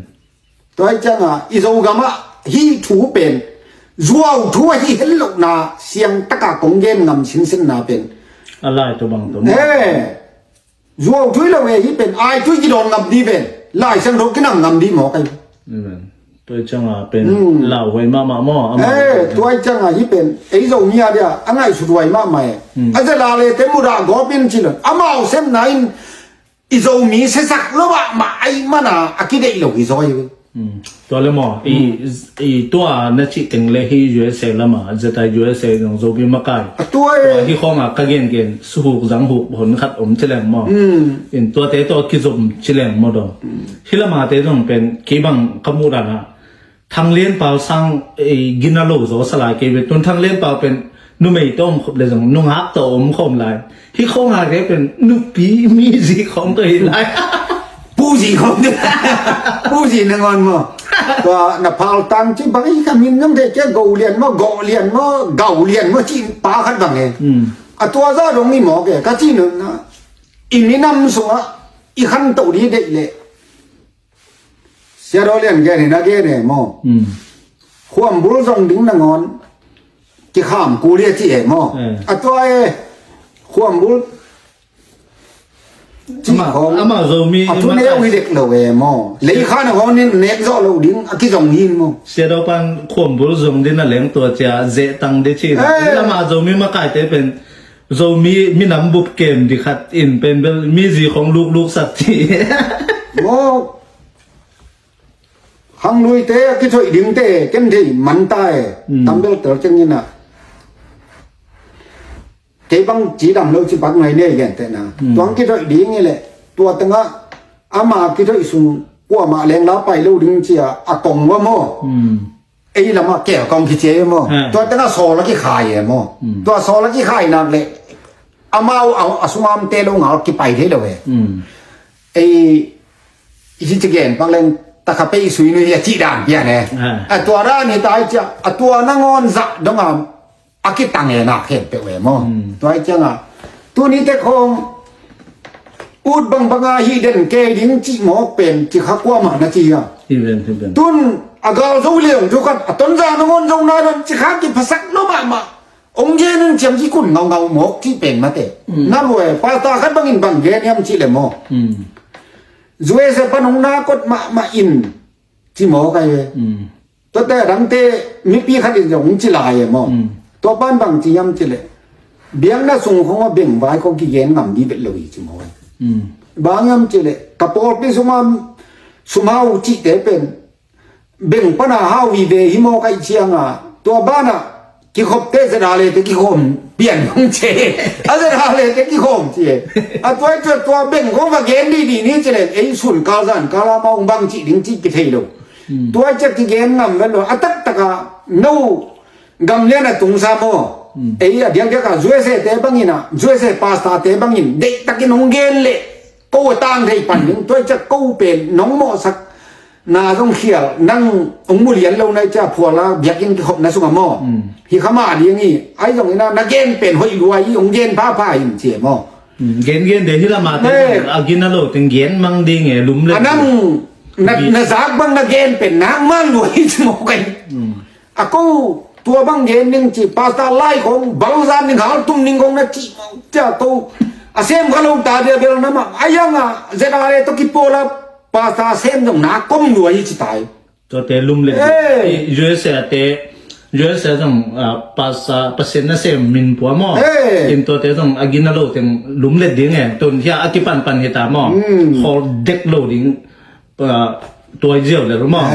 ตัวไอ้จังอ่ะ อีโซกามะ ฮีทูเป็น จัวทูฮีเฮลโลนา เสียงตะกากงเกนงำสินสินนาเป็น อะไรตัวบางตัว เอ้ย จัวทุยละเวฮีเป็น ไอ้ทุยกิดอนงำดีเป็น หลายเสียงรถกินงำดีหมอกัน นี่เป็น ตัวไอ้จังอ่ะเป็น อืม เหล่าหวยมะมะหม้อ เอ้ย ตัวไอ้จังอ่ะฮีเป็น ไอ้โซเมียเดีย อันไหนสุดหวยมะใหม่ อืม อาจจะลาเลเตมุดากอเป็นชิลอน อามาเอาเส้นไหน อีโซมีเสสักแล้วว่ามาไอ้มานาอากิเดโลกิซอยเว้ย อืม ตัวเลยหมอ อี อืม อีตัวนั่นชิเต็งเลยที่ ยูเอสเอ ละมา จะตาย ยูเอสเอ ของโซบีมาไกล อ่ะตัวเอง ตัวที่ข้องอ่ะกะเกนเกน สุกจังหุก หนขัดอมชิแหลงหมอ อืม เห็นตัวเตะตัวกิจมชิแหลงหมอดอ อืม ที่ละมาเตะต้องเป็น กี่บังขมูดานะ Thang Lian Pau sang, eh, gina lo zaw sa lai kei ve. Tun Thang Lian Pau pen numei tawh om khop le zong nungak tawh om khawm lai. Hih khawng a kei pen nupi mi zi khawng tawh hi lai. Pu zi khawng tawh. Pu zi nangawn maw. Tua na Pau tang ci bang hi ka min zong thei kei, Go Lian maw, Go Lian maw, Gau Lian maw ci pa khat bang e. Hmm. A tua za dong i maw kei ka ci nun na. I minam sungah i khan to di deih leh. Sia Daw Lian gen hi na gen e maw. Hmm. Khuambul zong ding nangawn kikham kul hi a ci e maw. Eh. A tua e khuambul ci khawng. Ama Zomi a thu neu hi dek lo e maw. Lei kha nangawn in nek zawh lo ding a kizong hi maw. Sia Daw pan khuambul zong ding a leng tua cia zeh tang de ci na. Eh. Ama Zomi makaite pen Zomi minam bup kem di khat in pen bel mi zi khong lukluk sak ci. Maw. Khangluite a kithoih dingte ken thei man ta e. Hmm. Tambel tel ceng ina. Kei bang ci dam lo ci pak ngai nei gen te na. Hmm. Tuang kithoih ding i le tua tengah ama kithoih sung kuamah leng la pai lo ding cia a kong wa maw. Hmm. Ei lamah kel kong kici e maw. Hmm. Tua tengah sawl a kikhai e maw. Hmm. Tua sawl a kikhai nak le amau a, a sungam te lo ngal kipai thei lo e. Hmm. Ei i ci ci gen pak leng takha pei sui nui a ci dan pian e. Ah. A tua dan hi ta i cia a tua nangawn zah dong a a kitang e nak hen peuh e maw. Hmm. Tua i cianga tuni te khong ut bangbanga hi den kei ding ci mawk pen ci kha kuamah na ci a. Hi ven, hi ven. Tun a gal zo liang thu khat a tonza nangawn zo nai lon ci kha kiphasak lo mahmah. Ong gen in ciam ci kun ngaungau mawk ci pen mate. Hmm. Na lua e pasta khat bangin bang gen hiam ci le maw. Hmm. U S A pan ong na kot mahmah in ci mawk ai ve. Hmm. Tuate a dangte mipi khat in zong ci lai e maw. Mm. Tua pan bang ci hiam ci le biakna sung khong a beng vai khong kigen ngam di vet lo hi ci maw. Mm. Bang hiam ci le ka pawlpi sungah sumhau cihte pen beng pana hau hi ve hi maw kaih cianga tua bana kikhopte zedale te kikhawm pian khong ci e. A zedale te kikhawm ci e. A tua i tua tua beng khong va gen di di ni ci le ei sun kal zan kal a maw bang cih ding cih kithei lo. Hmm. Tua i ciah kigen ngam vet lo a taktaka no gamlian a tungsa maw. Hmm. Ei a diakdiaka U S A te bangin a U S A pasta te bangin deihtakin hong gen leh ko a tang thei pan ding tua i ciah ko pen nong mawhsak na zong khial nang hong mulian lo na i ciah phuala biakinn kikhopna sungah maw. Hmm. Hi kha mah ding hi ai zongin a na gen pen hoih lua i hong gen phapha in ci e maw. Hmm. Gen gen de hi lama te a gina lo teng gen mang ding e lum le a nang Na, na zak bang na gen pen nangmah lua hi ci mawk ai. A ko tua bang gen ning ci pasta lai khong bangzan ning hal tum ning khong na ci mawk cia to a sem kha lo ta dia bel na mah a yang a zeta le to kipawl a pasta sem zong na kom lua hi ci tai. Tuate lum le U S A te U S A zong pasta Pasian na sem min pua maw. In tuate zong a gina lo teng lum le ding e tun hia a kipanpan hi ta maw. Khol dek lo ding. Tuai ziau le ru maw.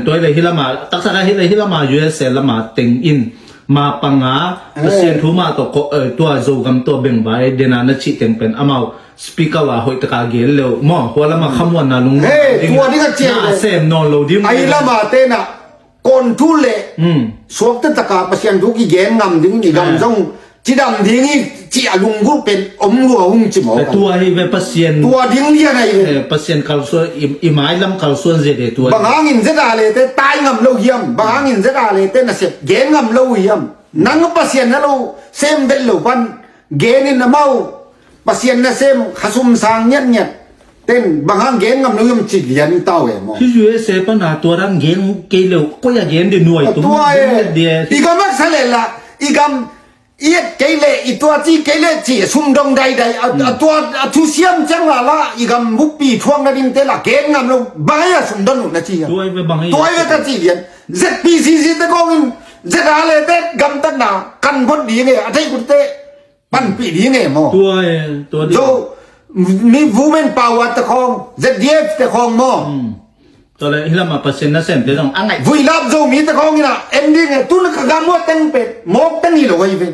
Tuai le hi lama taksa ka hi le hi lama U S A lama teng in ma panga Pasian thu ma tawh tua Zogam tua bengbai dena na cih teng pen amau speaker a hoih taka gel leu maw hua lama khamuanna lung tua ding a cian na sem nawn lo ding ai lama tena kon thu le suakte taka Pasian thu kigen ngam ding i gam zong cidam ding hi ci a lunggulh pen om lua hung ci mawk. Tua hi ve Pasian tua ding lian ahi ve. Pasian kalsuan i mailam kalsuan zia de tua. Bang hangin zeta le te tai ngam lo hiam bang hangin zeta le te nasep gen ngam lo hiam. Nang Pasian na lo sem vet lo pan genin amau Pasian nasem khasum sang ngiatngiat ten bang hang gen ngam lo hiam ci lian tau e maw. Hi U S A pana tua dang gen kei lo koi a gen de nuai tung. Tua e i gam a sa le la i gam i et kei le i tua ci kei le ci sum dong daidai a tua a thu siam ciang la la i gam bukpi thuang na ding te la gen ngam lo bang a sum don na ci. Tua i ve bang tua i ve ta ci lian Z P C C te kong in Z A le te gam tan na kan bot ding e a thei kut te panpih ding e maw. Tua e tua ding. Zo mi women power te khong Z D F te khong maw. Tua le hi lama Pasian nasem te zong a ngaih. Vuilap Zomi te khong ina en ding e tun ka gam ua teng pe mawk teng hi lo ahi ve.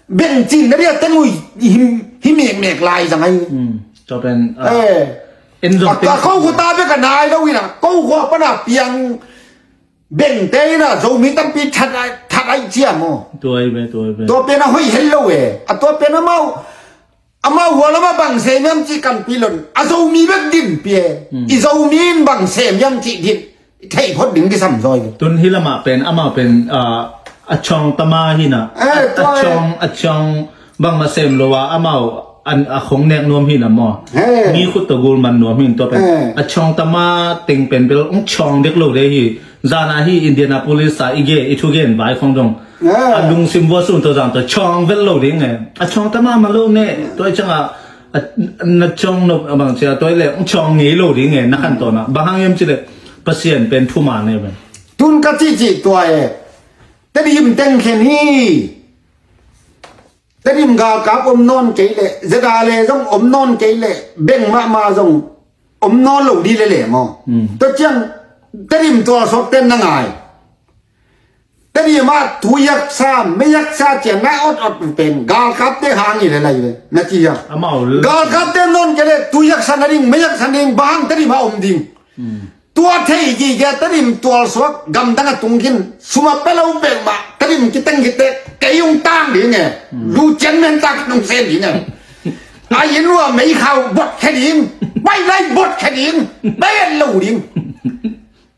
Beng cin na dia teng ui hi mekmek lai zang ahi. Tua pen en zong teng. Ka ko khuta be ka nai lo ina ko khua pana piang Bengte in a Zomi tampi that ai, that ai cia maw. Tua hi ve, tua hi ve. Tua pen a hoih het lo e. A tua pen amau, amau hua lamah bang sem hiam cih kanpih lo in a Zomi bek dinpih e. Hmm. I Zomi in bang sem hiam cih din thei phot ding kisam zaw hi. Tun hih lamah pen amau pen, ah, a chawng tama hi na. Eh, a, a tua e. Chawng, a chawng bangmah sem lo a amau an, a khong nek nuam hi na maw. He. Mi khut tawh gul man nuam hi na tua pen. He. A chawng tama teng pen bel hong chawng dek lo de hi. Zan a hi Indianapolis a i ge, i thugen vai khong dong. He. A lungsim vua sun tawh zan tawh chawng vel lo ding e. A chawng tama ma lo ne. Tua i ciang a, a, na chawng nop a bang cia tua i le hong chawng ngei lo ding e. Na khan tawh na. Bang hang hiam cih le Pasian pen thuman e pen. Tun ka cihcih tua e. Tedim teng khen hi. Tedim galkap om nawn kei leh, ZRA le zong om nawn kei leh, beng mahmah zong om nawn lo dih lele maw. Hmm. Tua ciang Tedim tualsuakte na ngai. Tedim ah tuiaksa, meiaksa ciang na ot ot pen galkapte hang hi le lai ve. Na ci a. Amau l- Galkapte nawn kei leh tuiaksa na ding, meiaksa na ding, bang hang Tedim ah om ding. Hmm. Tua thei gige Tedim tualsuak gamdang a tung khin sum a pia lo peuhmah Tedim kiteng kite kei hong tang ding e. Hmm. Lu cian men tak nong sen ding e. A inn ua meikhau bot khe ding. Bai lai bot khe ding. Bai et lo ding.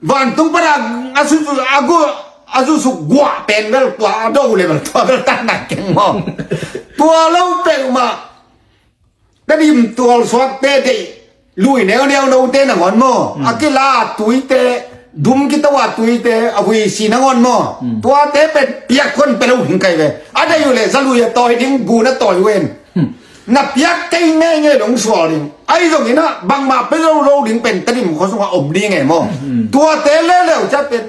Vantung pana a su su a gu a su su guah pen bel tua a do le bel tua bel tan nai keng maw. Tua lo peuhmah Tedim tualsuakte deih lui neuneu note nangawn maw. Mm. A kila tuite, dum kito a tuite, a vuisi nangawn maw. Mm. Tuate pen piak khon pe lo hing kai ve. A deih uh le za lui a tawi ding, gun a tawi uh en. Mm. Na piak kei ngeingei dong sual ding. Ahi zongin ah bangmah pe zo lo ding pen Tedim khua sungah om ding e maw. Mm. Tuate leleu ciat pen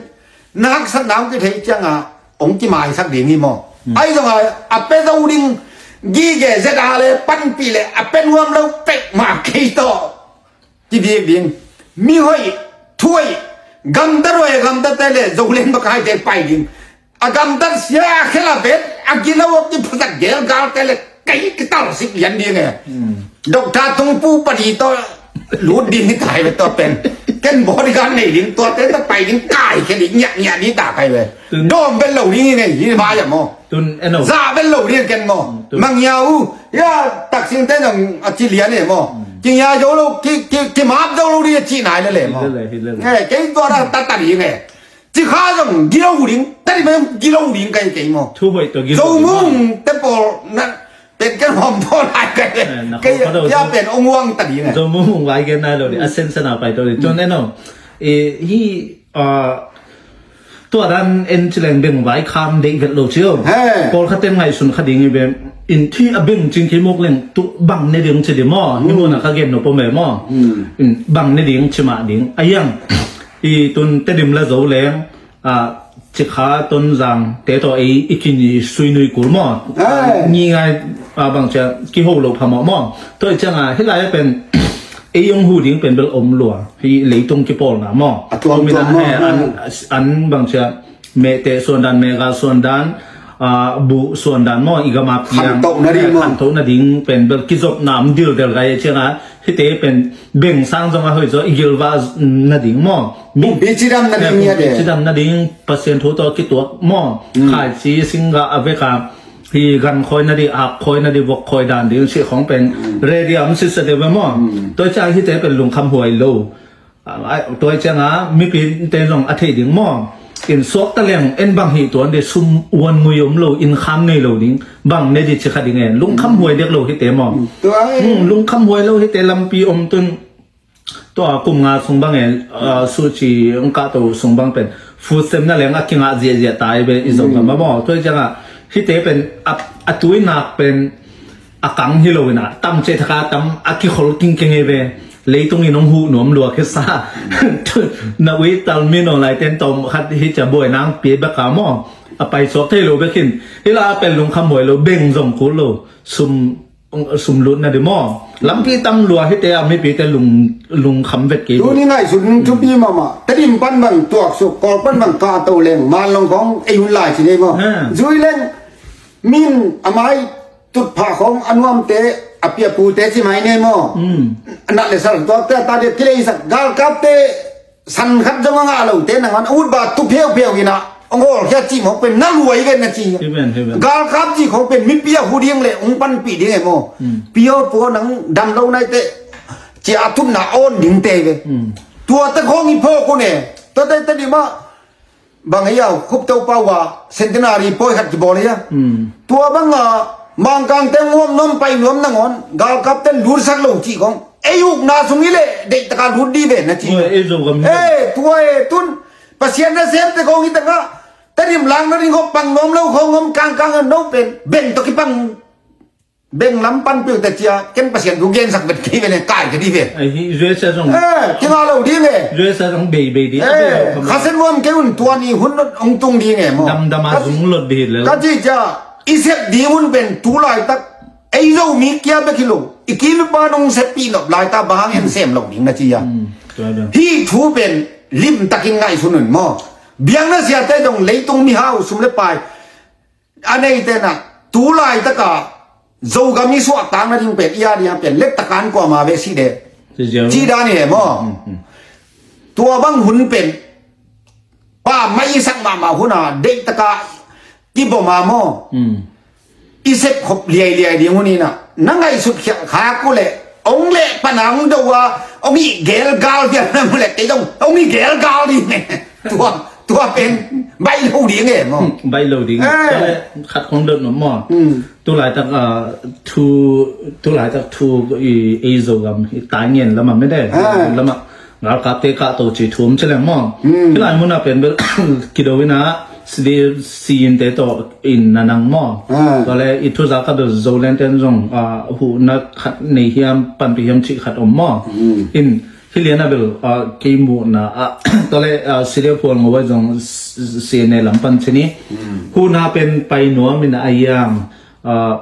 na haksatna hong kithei ciangah hong kimaisak ding hi maw? Hmm. Ahi zongah a pia zo ding gige ZRA le panpih le a pia nuam lo peuhmah kei tawh kibik ding. Mi hoih, thu hoih, gamtat hoih a gamtatte le Zoland makaite pai ding. A gamtat sia a khel a vet a gilo a kiphasak gelgalte le kei kitalsik lian ding e. Hmm. Doctor Tungpu padi tawh lut ding hi kai ve tua pen. Ken bodyguard nei ding tuate tawh pai ding kaikhia ding ngiahngiah ding ta kai ve. Tun. Dawm vel lo ding hi ngei hi vai a maw. Tun eno. Zah vel lo ding ken maw. Hmm, tun. Mangia uh. Ya taksingte zong a ci lian e maw. Hmm. Kingia zo lo, ki, ki, kimap zo lo ding a ci nai lele maw. Hi lele, hi lele. Eh, kei tua da ta ta ding e. Cikha zong gilo ding, Tedim ah gilo ding kai kei maw. Thu hoih tawh gilo ding. Zomung te pawl na pen ken hawm pawl lai kai. Eh, na kei hawm pawl pen ong uang ta ding e. Zomung vai gen nai lo ding, a sen sana pai to ding. Tun eno, eh, hi, ah, tua dan en ci leng beng vai kham deih vet lo cio. He. Pawl khat ten ngaihsun kha ding i beng in thi a beng cing kei mawk leng tu bang ne ding ci ding maw. Hi maw na ka gen no pom e maw. Hmm. In bang ne ding ci mah ding. A yang. I tun Tedim la zo leng, ah, Cikha Tonzang te tawh ei i kini suinui kul maw. Ai. Ngi ngai, ah, bang cia kiho lo phamawh maw. Tua i cianga hih lai a pen ei hong hu ding pen bel om lua. Hih leitung kipawlna maw. A tuamtuam maw. He, an, an bang cia mehteh suandan, mehgal suandan, ah, buh suandan maw, i gama piang. Khantoh nading maw. Khantoh nading pen bel kizopna om dildel gai a cianga hihte pen beng sang zong a hoih zaw i gilvah nading maw. Bumpi cidam nading hi a de. Bumpi cidam nading Pasian thu tawh kituak maw. Mm. Khaici singgah a veka hi gan khawi nading, ap khawi nading, vok khawi dan ding sih khong pen ready a om sitsa deuh ve maw. Mm. Tua ciang hihte pen lungkham huai lo. Tua cianga mipite zong a thei ding maw. In suakta leng en bang hi tuan de sum uan ngui om lo, in kham nei lo ding. Bang ne di ci kha ding e. Lungkham huai dek lo hihte maw. Tua e. Hmm, lungkham huai lo hihte lampi om tun. Tua kum nga sung bang e, ah, suci ong kahto sung bang pen. Futsem na leng a kingah ziahziah tai ve i zong gam a maw. Tua cianga hihte pen a, a tuinak pen a kang hi lo ina, tam ceh thaka tam a kikhol kingkeng e ve. Leitung in hong huh nuam lua khesa. Na ui tal min aw lai ten tawm khat hi cia buai nang pia beka maw. A pai suak thei lo bek hin. Hi la a pen lungkham huai lo, beng zong kul lo. Sum, sum lut na di maw. Lampi tam lua hihte a mipite lung, lungkham vet kei lo. Tuni ngaihsun thupi mahmah. Tedim pan bang tuaksuk, Kawl pan bang kahto leng, man long khong ei hun lai ci nei maw. Ha. Zui leng, min a mai tutphah khong a nuamte, a piapute ci mai nei maw. Mm. Nat le sal tuakte a ta dia kileisak galkapte san khat zong a ngah lote nangawn a ut ba tu pheupheu in ah hong hawlkhia cih mawk pen na luai ve na ci. Hi ven, hi ven. Galkap cih khawng pen mipi a hu ding le hong panpih ding e maw? Hmm. Pio puo nang dam lo nai teh cia a tutna a on ding te ve. Hmm. Tuate khawng i phawk un e. Tuate te dih mah bang ei au khup Topa uh a centenary pawi khat kibawl ei a. Hmm. Tua bang a Mangkangte hong huam nuam pai nuam nangawn galkapte lutsak lo cih khawng ei ukna sung i leh deihtaka lut dih ve na ci. Oi, ei Zogam hi. Eh, tua e tun Pasian nasemte khawng hi tangah Tedim lakna ding khawng pang nuam lo khawng om kangkang a no pen beng tawh kipang beng lam pan peuh ta cia ken Pasian thu gensak vet kei ve le kai ka dih ve. Ai hi, U S A zong. Eh, kinga lo ding e. U S A zong bei bei dih. Eh, khasia nuam kei un tua ni hun hong tung ding e maw? Damdam a zung lot dih le. Ka ci cia i sep ding un pen tu laitak ei Zomi kia bek hi lo i kim i pa nong seppih nop laita bang hang en sem lo ding na ci a. Hmm, tua dan. Hih thu pen limtakin ngaihsun un maw? Biakna siate zong leitung mihau sum le pai a neite na tu laitaka Zogam i suahtakna ding pen i a ding a pen lettaka an kuama ve si de. Si ziau. Ci dan hi he maw? Hmm, hmm. Tua bang hun pen pa mai i sak mahmah hun a deihtaka kibom a maw? Hmm. I sep khop liailiai ding hun in ah na ngaihsut khialh khak uh leh hong leh pana hong do a hong ih gelgal vial na mu leh kei dong hong ih gelgal ding e. Tua tua pen baih lo ding e maw? Hmm, baih lo ding. Eh. Tua leh khat kong dot nop maw? Hmm. Tu laitak, ah, thu, tu laitak thu i, i Zogam i tai ngen lamah mede. Ah. Lamah galkapte kahto ci thu om ci leng maw? Hmm. Hih lai munah pen bel kido in ah C D M C in-te tawh in na nang maw? Ah. Tua leh i thuza khat bel Zoland ten zong, ah, huhna khat nei hiam, panpih hiam cih khat om maw? Hmm. In Hih lian a bel, ah, kei muhna ah, tua leh, ah, C D F Hualngo ah zong s-, s-, C N A lam pan ci ni. Hmm. Huhna pen pai nuam in a yang, ah,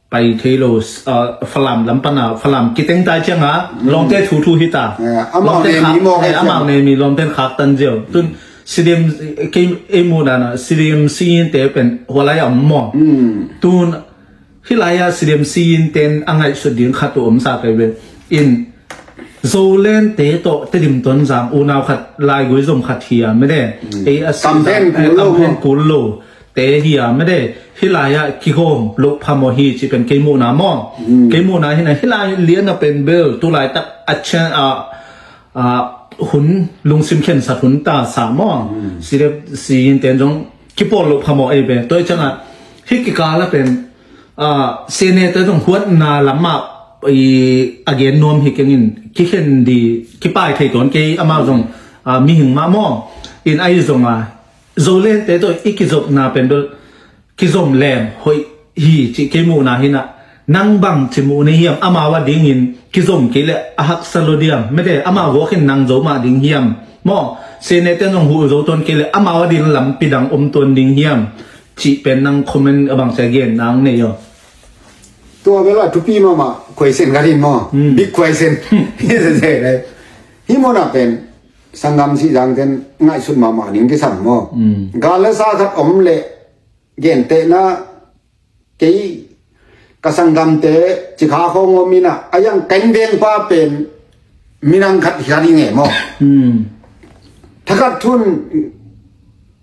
pai thei lo, ah, Falam lam pan a, Falam kiteng tai ciang a, hmm, lawmte thuthu hi ta. Eh, amau lawmte nei khak, mi mawk eh, eh, amau ciang. Nei mi lawmte khak tan ziau. Tun C D M, kei, ei muhna na, C D M C in-te pen, hua lai a om maw? Hmm. Tun, Hih lai-ah C D M C in-ten a ngaihsut ding khat uh om sa kei ve. In Zoland-te tawh Tedim Tonzang unau khat, laigui zom khat hi a mede. Mm. Ei a si campaign kul lo. Campaign kul lo te hi a mede. Hih lai-ah kigawm loh phamawh hi cih pen kei muhna maw. Mm. Kei muhna hi na hih lai lian a pen bel tu laitak a chen a, a hun lungsim khensat hun ta sa maw. Mm. C D M C in-ten zong kipawl loh phamawh ei ve. Tua hi ciangah hih kikal a pen Ah, C N A te zong huatna lamah i a gen nuam hi kengin kikhen di kipai thei tuan kei amau zong, ah, mihing mah maw? In ahi zong a Zoland-te tawh i kizopna pen bel kizom lem hoih hi cih kei muhna hi na. Nang bang ci muh ni hiam, amau a dingin kizom kei leh a haksa lo diam? Mede amau guakin nang zo mah ding hiam? Maw, C N A te zong huh zo tuan kei leh amau a ding lampi dang om tuan ding hiam? Cih pen nang comment a bangcia gen nang nei aw. Tua bel a thupi mahmah question ka ding maw. Hmm. Big question. Hi se se le. Hih mawna pen sanggam sihzang ten ngaihsut mahmah ding kisam maw. Hmm. Gal le sa khat om le gentehna kei ka sanggamte cikha khawng om in a, a yang kan vengpa pen minang khat hi kha ding e maw. Hmm. Thakhat thun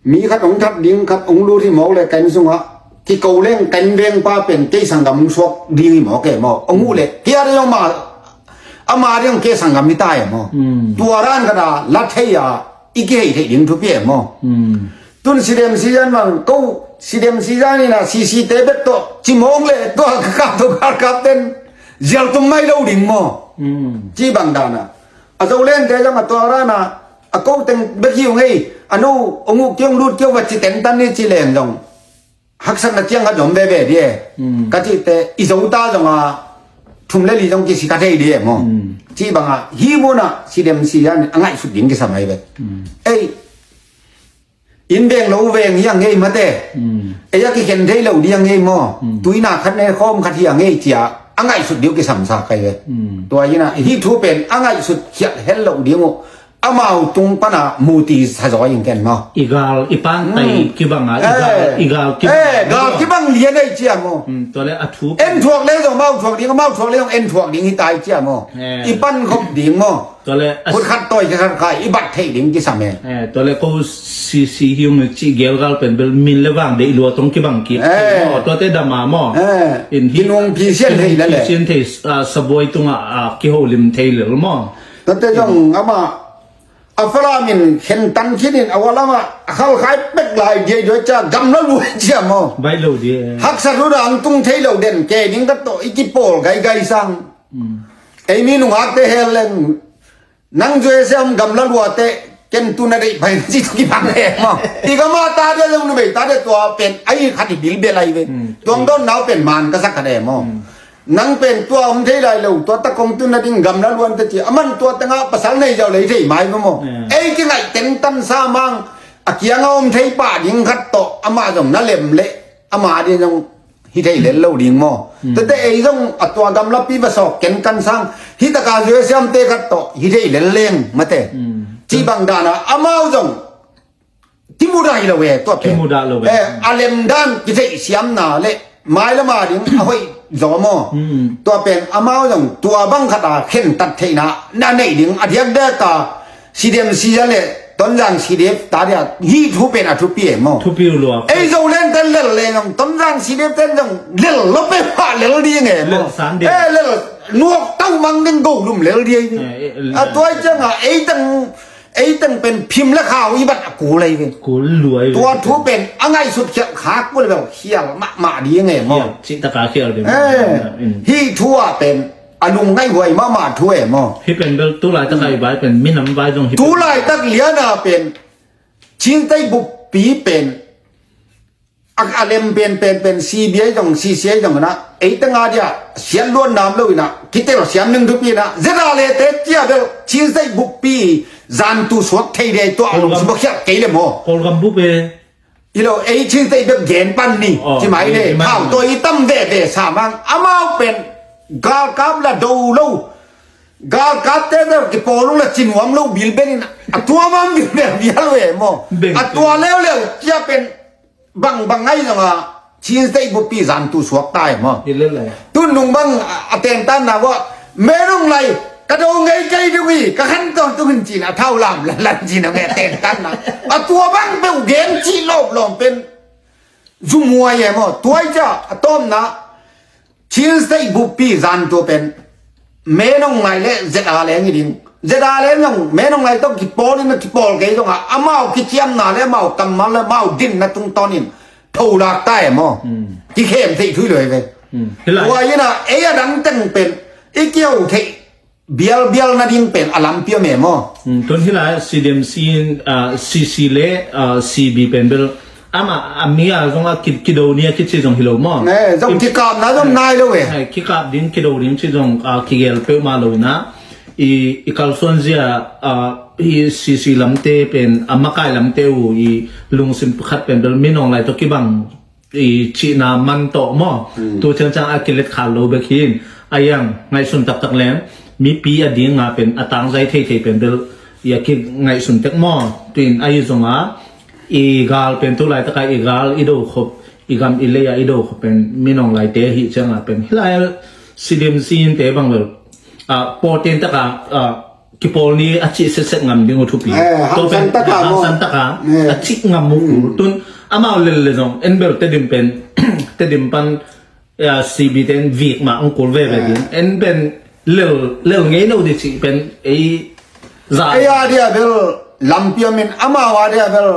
mi khat hong that ding khat hong lut hi mawk le kan sungah kiko leng kan vengpa pen kei sanggam hong suak ding hi mawk e maw. Hong uh le kei a ding ama, ama ding kei sanggam hi ta e maw. Hmm. Tua ran khat a la thei a i kihei theih ding thupi e maw. Hmm. Tun sidem sizan bang ko sidem sizan in a sisite bek tawh cimawng le tua ka kap tawh galkap ten zial tum mai lo ding maw. Hmm. Ci bang dan a a Zolente zong a tua ran a a ko teng bek hi ung ei a no ong uk kiong lut kio va ci ten tan ni ci leng zong haksatna ciang a zom veve di e. Hmm. Ka cihte i zo ta zong a thum le li zong kisi ka thei di e maw. Hmm. Ci bang a hi mun a sidem sizan in a ngaihsut ding kisam ai ve. Hmm. Ei in veng lo veng hi a ngei mate. Hmm. Ei a kikhen thei lo di a ngei maw. Hmm. Tuina khat ne khawm khat hi a ngei cia a ngaihsut diu kisamsa kai ve. Hmm. Tua hi na hi thu pen a ngaihsut khiat hel lo ding uh. Amau tung pana muti sa zaw ing ken maw? I gal, i pan tai kibang a, i gal, i gal kibang, eh, gal kibang lian ei cia maw? Hmm, tua le a thu en thuak le zong amau thuak ding, amau thuak le zong en thuak ding hi tai cia maw? Eh. I pan khop ding maw? Tua le a khut khat tawi khat khai, i bat theih ding kisam e. Eh, tua le ko si si hi ung ci gel gal pen bel min le vang de i lua tong kibang ki. Eh. Maw, tua te dama maw? Eh. In hi kinung phi sian thei le le. Phi sian thei, ah, sabuai tunga, ah, kiholim thei le maw? Tua te zong amah a Falam in khen tan khinin a walam ah a khalkhai pek lai diai duai cia gamla luai cia maw? Bai lo di, eh. Haksa thu da ang tung thei lo den ke ding ka tawh i kipawl gaigai sang. Hmm. Ei mi nungakte hel leng nang zui siam gamla luate ken tu na deih pai na ci tu kibang he maw? I gama ta dia zong numei ta dia tua pen ai khat i bilbel ai ve. Hmm. Tuang dawn nau pen man ka sak khat e maw? Hmm. Nang pen tua om thei lai lo, tua ta kong tun nading gamla luante ci. Aman tua tengah pasal nei zau lei thei mai maw? Yeah. Ei kingaih tentan sa mang a kianga om thei pah ding khat tawh amah zong na lem leh amah ding zong hi thei lel lo ding maw? Hmm. Tete ei zong a tua gamlapi va sawk ken kan sang hi taka zui siamte khat tawh hi thei lel leng mate. Hmm. Ci bang dana amau zong kimudah hi lo e, tua pen. Kimudah lo e. Eh, a lemdan kitheih siamna le mailama ding a hoih zaw maw? Hmm. Tua pen amau zong tua bang khat a khentat theihna na neih ding a diakdiak a sidem sia le Tonzang sidem ta dia hi thu pen a thupi e maw? Thupi lua. Ei zo len ten lel le zong Tonzang sidem ten zong lel lo pe pha lel ding e maw? Lel san ding. Eh, lel nuak tau mang ding go lum lel ding. Eh, eh, a tuai cianga ei teng Ei teng pen phim le khau i bat a kul ai ve. Kul luai ve. Tua thu pen a ngaihsut khial khak kul ve khial mahmah ding e maw? Khial, cih taka khial ding. Eh, mm. Hi thu ah pen a lungngaih huai mahmah thu e maw? Hi pen bel tu laitaka i vai pen minam vai zong hi pen. Tu laitak liana pen Chin State buppi pen a, a lem pen, pen, pen, C B I zong, C C I zong na, ei teng a dia, siat luan nam lo ina, kitel siam ning thupi na, Z R A te tia bel, Chin State buppi, zantu suak thei dei tua, a lung Kawlgam, suak khiat kei le maw. Kawlgam bup e. I lo, ei Chin State bek gen pan ni, oh, ci mai i, le, i mai khau ni. Tua i tam ve ve sa mang, amau pen, galkap la do lo, galkap te bel, kipawl lo la ci nuam lo bilbel ina, a tua mang bilbel bial ve maw. Beng a tua leu leu, cia pen, bang bang ngai zong a Chin State buppi zantu suak tai maw? Hi lel lai. Tun nung bang a, a tentan na vua, me nung lai, ka do ngei kei ding hi, ka khan tong tung hin cin a thau lam lan lan cin a me tentan na. A tua bang peuh gen ci lawm lawm pen zumuai e maw? Tuai cia a tawmna Chin State buppi zantu pen Menong Lai le Z R Leng i ding. Z R Leng zong Menong Lai tawh kipawl in a kipawl kei zong a, amau kiciamna le amau kammal le amau dinna tungtawnin tholak ta e maw? Hmm. Kikhem theih thui lo hi ve. Hmm. Hi lai. Tua ina ei a dang teng pen i kio theih bialbial nading pen a lampi om e maw? Hmm, tun hi lai C D M C in, ah, C C le, ah, C B pen bel amah a mi a zong a ki, kido ni a kici zong hi lo maw? Eh, zong kikapna zong nai lo e. Eh, kikap ding kido ding ci zong, ah, kigel peuhmah lo ina. I, i kalsuan zia, ah, i C C lamte pen, a makai lamte uh i lungsim pakhat pen bel Menong Lai tawh kibang i cihna man tawh maw? Hmm. Tu ciangciang a kilet khal lo bek hi in. A iang ngaihsun taktak leng mipi a dinga pen a tangzai theithei pen bel i a kingaihsun tek maw? Tuin a i zonga i gal pen tu laitaka i gal i do khop i gam i lei a i do khop pen Menong Laite hi cianga pen hi lai C D M C in te bang bel a pawten taka a kipawl ni a cih setset ngam ding uh thupi. Eh, tua pen hangsan taka maw? Hangsan taka, eh, a cih ngam uh kul. Mm. Tun amau lel le zong en bel Tedim pen Tedim pan, eh, C B te en vik mah ong kul veve ding. Eh. En pen lel, lel ngei lo di cih pen ei za. Ei a dia bel lampi om in amau a dia bel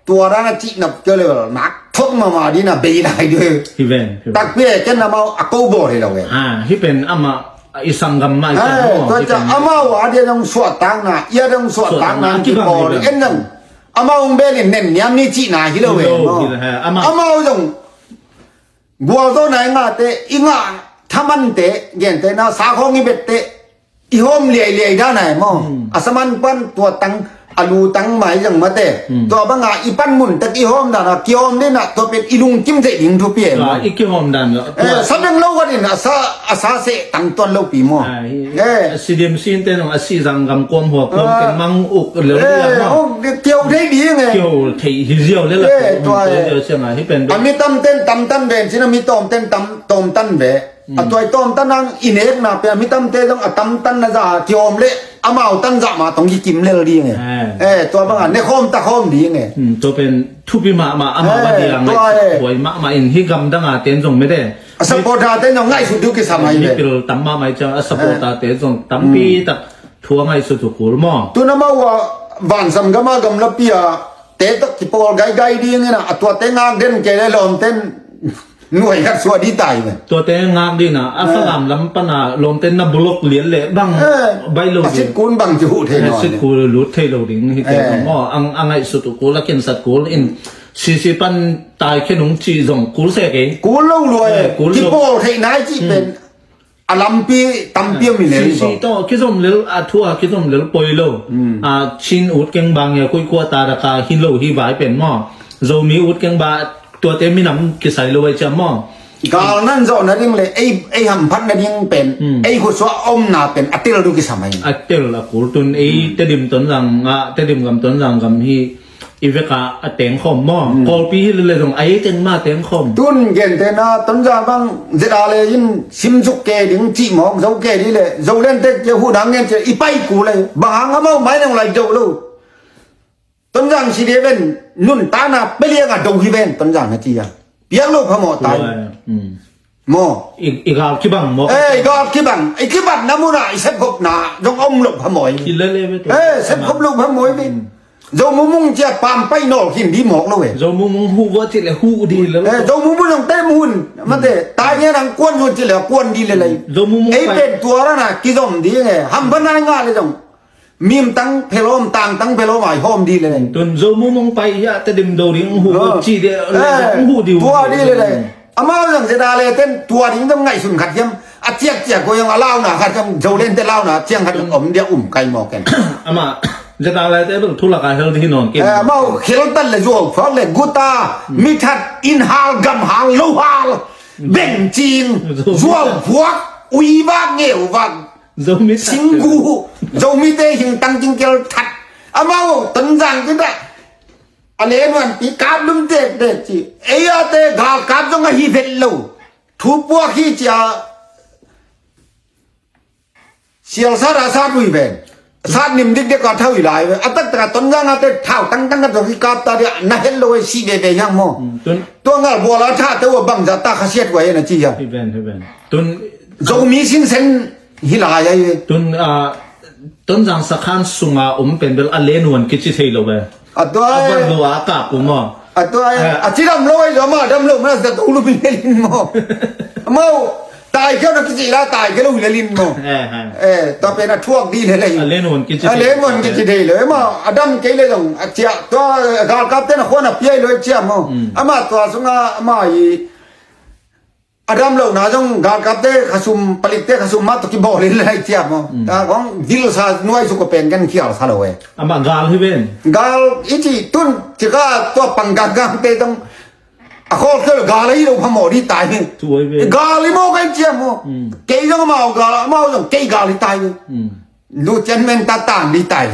tua dan a cih nop kio le bel nak thok mahmah ding a bei lai ding. Hi ven, hi ven. Takpi e ken amau a ko bawl hi lo e. Ha, hi pen amah i sanggam mah i sanggam mah, tua hi ciang pen amau a dia dong suahtakna, i a dong suahtakna, suahtakna kibawl hi ven. En dong amau hong bel in nen niam ni cihna hi lo e. Hi lo, maw. Hi lo, ha, amau. Amau dong gualzawhna i ngahte, i ngah thamante, gente na, sakhawng i bette, i hawm liailiai dan ai maw? Hmm. A saman pan tua tang a lutang mai zang mate. Hmm. Tua banga i panmun tak i hawm dan a kihawm ding a, tua pen i lungkim zeih ding thupi e. Tua i kihawm dan lo. Eh, tua sa beng lo khat in a sa, a sa seh tang tuan lo pi maw. Ah, hi, eh, a si dim sin te nong a si zang gam kuam hua kuam, ah, te mang uk lel, eh, dia maw. Oh, kio thei ding e. Kio thei hi ziau le la. Eh, tua, tua e. Ziau siang a hi pen. A mi tam ten tam tan ve, cin a mi tawm ten tam, tawm tan ve. A tuai tawm tan ang i nekna pia mi tamte zong a tam tan na za kiawm le amau tan za ma tong kikim lel ding e. Eh. Eh, tua banga ne khawm ta khawm ding e. Hmm, tua pen thupi mahmah amah, eh, badiang tua ngaihsut e. Huai mahmah in hi gamdang a ten zong mete. A supporter ten zong ngaihsut duh kisam ai ve. Mipil tam mahmah i ciang a supporter te zong tampi tak thu a ngaihsut uh kul maw. Tun amau a vansam gama gamlapi a te tak kipawl gaigai ding ina a tuate ngak den ke le lawm ten nuai khat suah dih tai ve. Tuate ngak dina a, eh, Falam lam pana lawmte na bulok lian le bang, eh, baih lo a ding. Sitkun bang ci huh thei, eh, nawn le sitkun lut thei lo ding hi te, eh, maw. Ang, a ngaihsut uh kul, a kinsat kul in sisi pan tai khe nung ci zong kul se kei. Kul lo lua, eh, kul lo. Kipawl thei nai ci, hmm, pen a lampi tampi om hi lel. Sisi tawh kizom lel, a thu a kizom lel poi lo. Hmm. A Chin ut keng bang ya kuikua ta da ka hi lo hi vai pen maw. Zomi ut keng ba tuate minam kisai lo ai ciam maw. Gal nan zawh nading le ei, ei hamphat nading pen, hmm, ei khutsua omna pen a tel duh kisam ai. A tel a kul tun ei, hmm, Tedim Tonzang a, Tedim gam Tonzang gam hi i veka a tengkhawm maw. Hmm. Kawlpi hi le le zong a ei teng ma tengkhawm. Tun gentena Tonzang bang zeta le in simzuk ke ding cih mawk zo ke dih le zo lente ke hu dang gen cia i pai kul le bang hang amau mai nong lai zo lo. Tonzang si dia ven nun tana peliang a do hi ven Tonzang na ci a piang lo phamawh tai. Tua, hmm. Maw. I, i gal kibang maw. Eh, i gal kibang. I kibat na muna i sepkhop na zong om lo phamawh hi. Kilele ve tua. Eh, sepkhop lo phamawh hi ve. Hmm. Zo mumung cia pam pai nol khin di mawk lo ve. Zo mumung hu va ci le hu di le lo. Eh, zo mumung zong tem hun. Mate, tai nge nang kuan hun ci le kuan di le lai. Zo mumung ei pai. Pen tua ra na kizom di nge. Ham ba nai nga le zong. Mim tang phelawm, tang tang phelawm ai hawm di le. Tun zo mumung pai ya Tedim do ding hu, ah, ci de, le, eh, hu di, tua di le le. Amau zang zeta le ten tua ding zong ngaihsun khat hiam. A ciak ciak ko yang a launa khat hiam, zo lente launa ciang khat om dia um kai mawk ken. Ama zeta le te bel thulak a hel di hi nawn ken. Eh, amau khel tan le zuau phuak le guta, hmm, mi that in hal gam hal lo hal. Hmm. Beng cing, zuau, zuau phuak, ui vak, ngeu vak. Zomi singgu, Zomite hing tang jingkel that. Amau Tonzang kita a lenuan pi kap lum tek tek ci. Ei a te gal kap zong a hi vet lo. Thu puak hi cia. Sial sat a sat ui ven. Sat nim dik dek a thau i lai ve. A tak tak a Tonzang a te thau tang tang ka zong hi kap ta dia na het lo e si ve ve hiang maw. Hmm, tun. Tua ngal bual a tha te ua bang za ta khasiat ua e na ci hiang. Hi ven, hi ven. Tun. Zomi sinsen hi lai ai ve. Tun, ah, Tonzang sakhan sunga om pen bel a lenuan kici thei lo ve. A tua ai. A van lo a kap um a. A tua ai. Eh. A ci dam lo ai lo ma dam lo ma za to lu bin lelin maw. Mau tai keu na kici la tai keu lo lelin maw. Eh, eh. Eh, tua pen a thuak di lelai. A lenuan kici. A lenuan kici thei lo. Mau a dam kei le zong a cia tua gal kap te na khuan a piai lo cia maw. Mm. Ama tua sunga ama i A dam lohna zong galkapte khasum, palikte khasum mah tawh kibawl in lai ciam aw. Mm. Ta kong dilsa nuai suk a pen kan khialsa lo e. Amah gal hi ven. Gal i cih tun cika tua pang ganggangte zong a khawlkhial gal ahi lo phamawh dih tai hi. Gal hi mawk ahi ciam aw. Mm. Kei zong amau gal, amau zong kei gal hi tai hi. Mm. Lu cian men ta tang dih tai.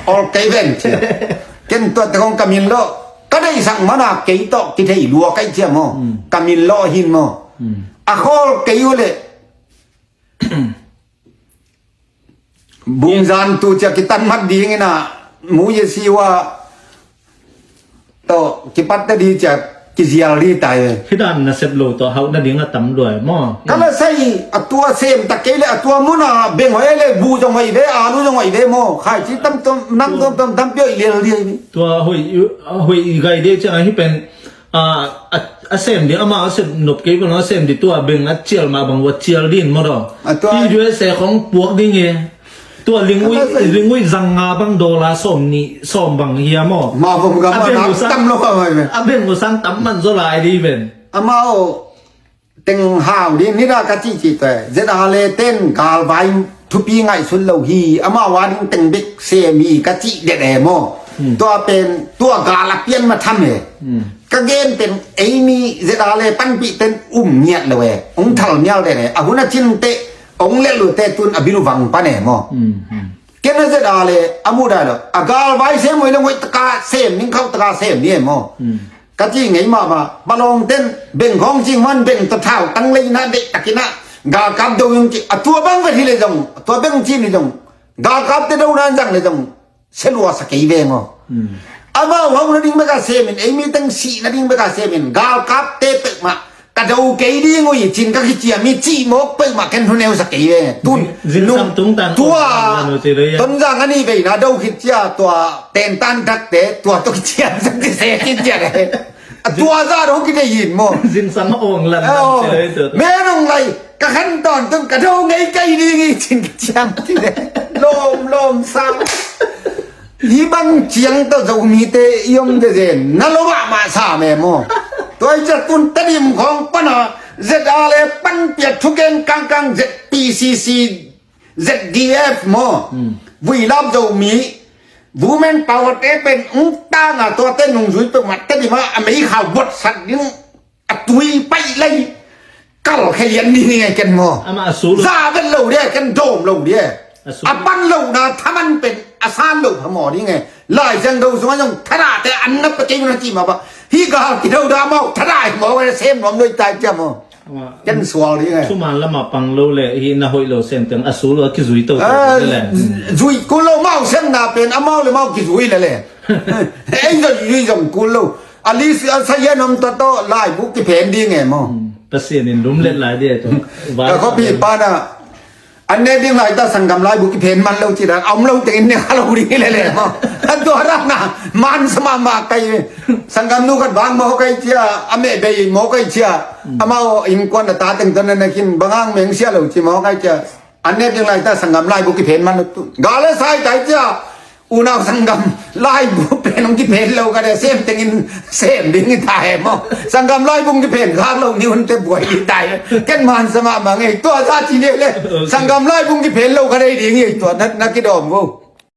Ol kei ven cia. Ken tuate kong ka min lawh. Ka deihsak mana kei tawh kithei lua kai cia maw. Mm. Ka min lawh hin maw. Mm. A khawl kei uh leh. Bungzan tu cia kitan mat ding ina mu ye siwa. Tawh kipatte dih ciat kizial dih tai. Hih dan nasep lo tawh hauh nading a tam luai maw? Ka la sai a tua sem tak kei le a tua muna beng hoih le bu zong hoih ve, alu zong hoih ve maw? Khaici tam tom, nam tom tom tam pioh i lial dih. Tua hoih, hoih i gai dih ciang a hih pen a, a, a sem dih, amah a sem nop kei bang a sem dih tua beng a cial mah bang ua cial dih maw daw? A tua hih U S A khong puak ding e. Tua lingui, lingui zang nga bang dollar sawm nih, sawm bang hiam aw? Ma vom gam a beng uh sang tam lo ka mai ve. A beng uh sang tam man zaw lai dih ven. Amau teng hau dih, nida ka cih cih te. Zet a le ten galvai Thupi ngaihsun lo hi, amau a ding teng bek sem hi ka cih det e maw? Tua pen tua gal a pian ma tham e. Ka gen pen eimi ZRA le panpih ten um ngiat lo e, hong thal mial det e. A hun a cin teh hong lel uh teh tun a bil uh vang pan e maw? Ken a ZRA le a muh dai lo, a galvai sem uh hi lo, hoih taka sem ning, khauh taka sem ni e maw? Ka ci ngei mahmah, palawng ten beng khawng cing man, beng tawh thau tang lei na deih takin ah galkap do ing ci. A tua bang vet hi le zong, a tua beng cin hi zong, galkap te do nan zang le zong, sia lua sa kei veng aw. Amau hau nading bek a semin, eimi teng sih nading bek a semin, galkap te peuhmah ka do kei ding uh hi cin ka kiciam hi cih mawk peuhmah ken thu neu sa kei veng. Tun zingsang nung tungtang tua Tonzang a nih veina do khit cia tua tentan dakte tua tawh kiciam sak ci se cin ciat e. A tua zah dong kidei in maw? Zingsang a awng lam lam ci lo hi tua. Me dong lai ka khan tawntung ka do ngei kei ding hi cin ka ciam ci le. Lawm lawm sa. Hih bang ciang tawh Zomite i om zezen na lo mahmah sa me maw? Tua hi ciah tun Tedim khawng pana ZRA le panpih a thugen kangkang ZPCC ZDF maw? Vuilap Zomi Women Power te pen ung tanga tuate nungzui peuhmah Tedim ah a meikhau botsak ding a tui paih lei kalkhia lian ni ni ngai ken maw? Amah a sul uh. Za vet lo dia, ken dawm lo dia. A sul. A pan lohna thaman pen a san lo pha maw ding e. Lai Siangtho sungah zong thadahte an na pia kei na cih mah bang. Hih gal kido dah maw, thadah hi maw, sem nuam nuai tai cia maw? Ken sual ding e. Thuman lamah pang lo le hih na hoih lo sem teng a sul a kizui to le. Zui kul lo mau semna pen amau le mau kizui le le. Ei zong zui zong kul lo. A li a sa hian om ta tawh laibu kiphen ding e maw? Pasian in lum let lai dia tawh. Ka khuapi pana an ne ding lai ta sanggam laibu kiphen man lo ci dan a om lo tengin ne kha lo ding le le maw? An tua rak na man sama ma kai sanggam nu khat bang maw kai cia a meh bei maw kai cia amau innkuan a ta teng tawh na na khin bangang meng sia lo ci maw kai cia. An ne ding lai ta sanggam laibu kiphen man lo tu. Gale sai tai cia unau sanggam laibu pen hong kiphen lo ka de sem tengin sem ding hi ta he maw? Sanggam laibu hong kiphen khak lo ni hun te buai hi ta he. Ken man sama ma ngei tua za ci le le. Sanggam laibu hong kiphen lo ka de ding hi tua na kidawm vo.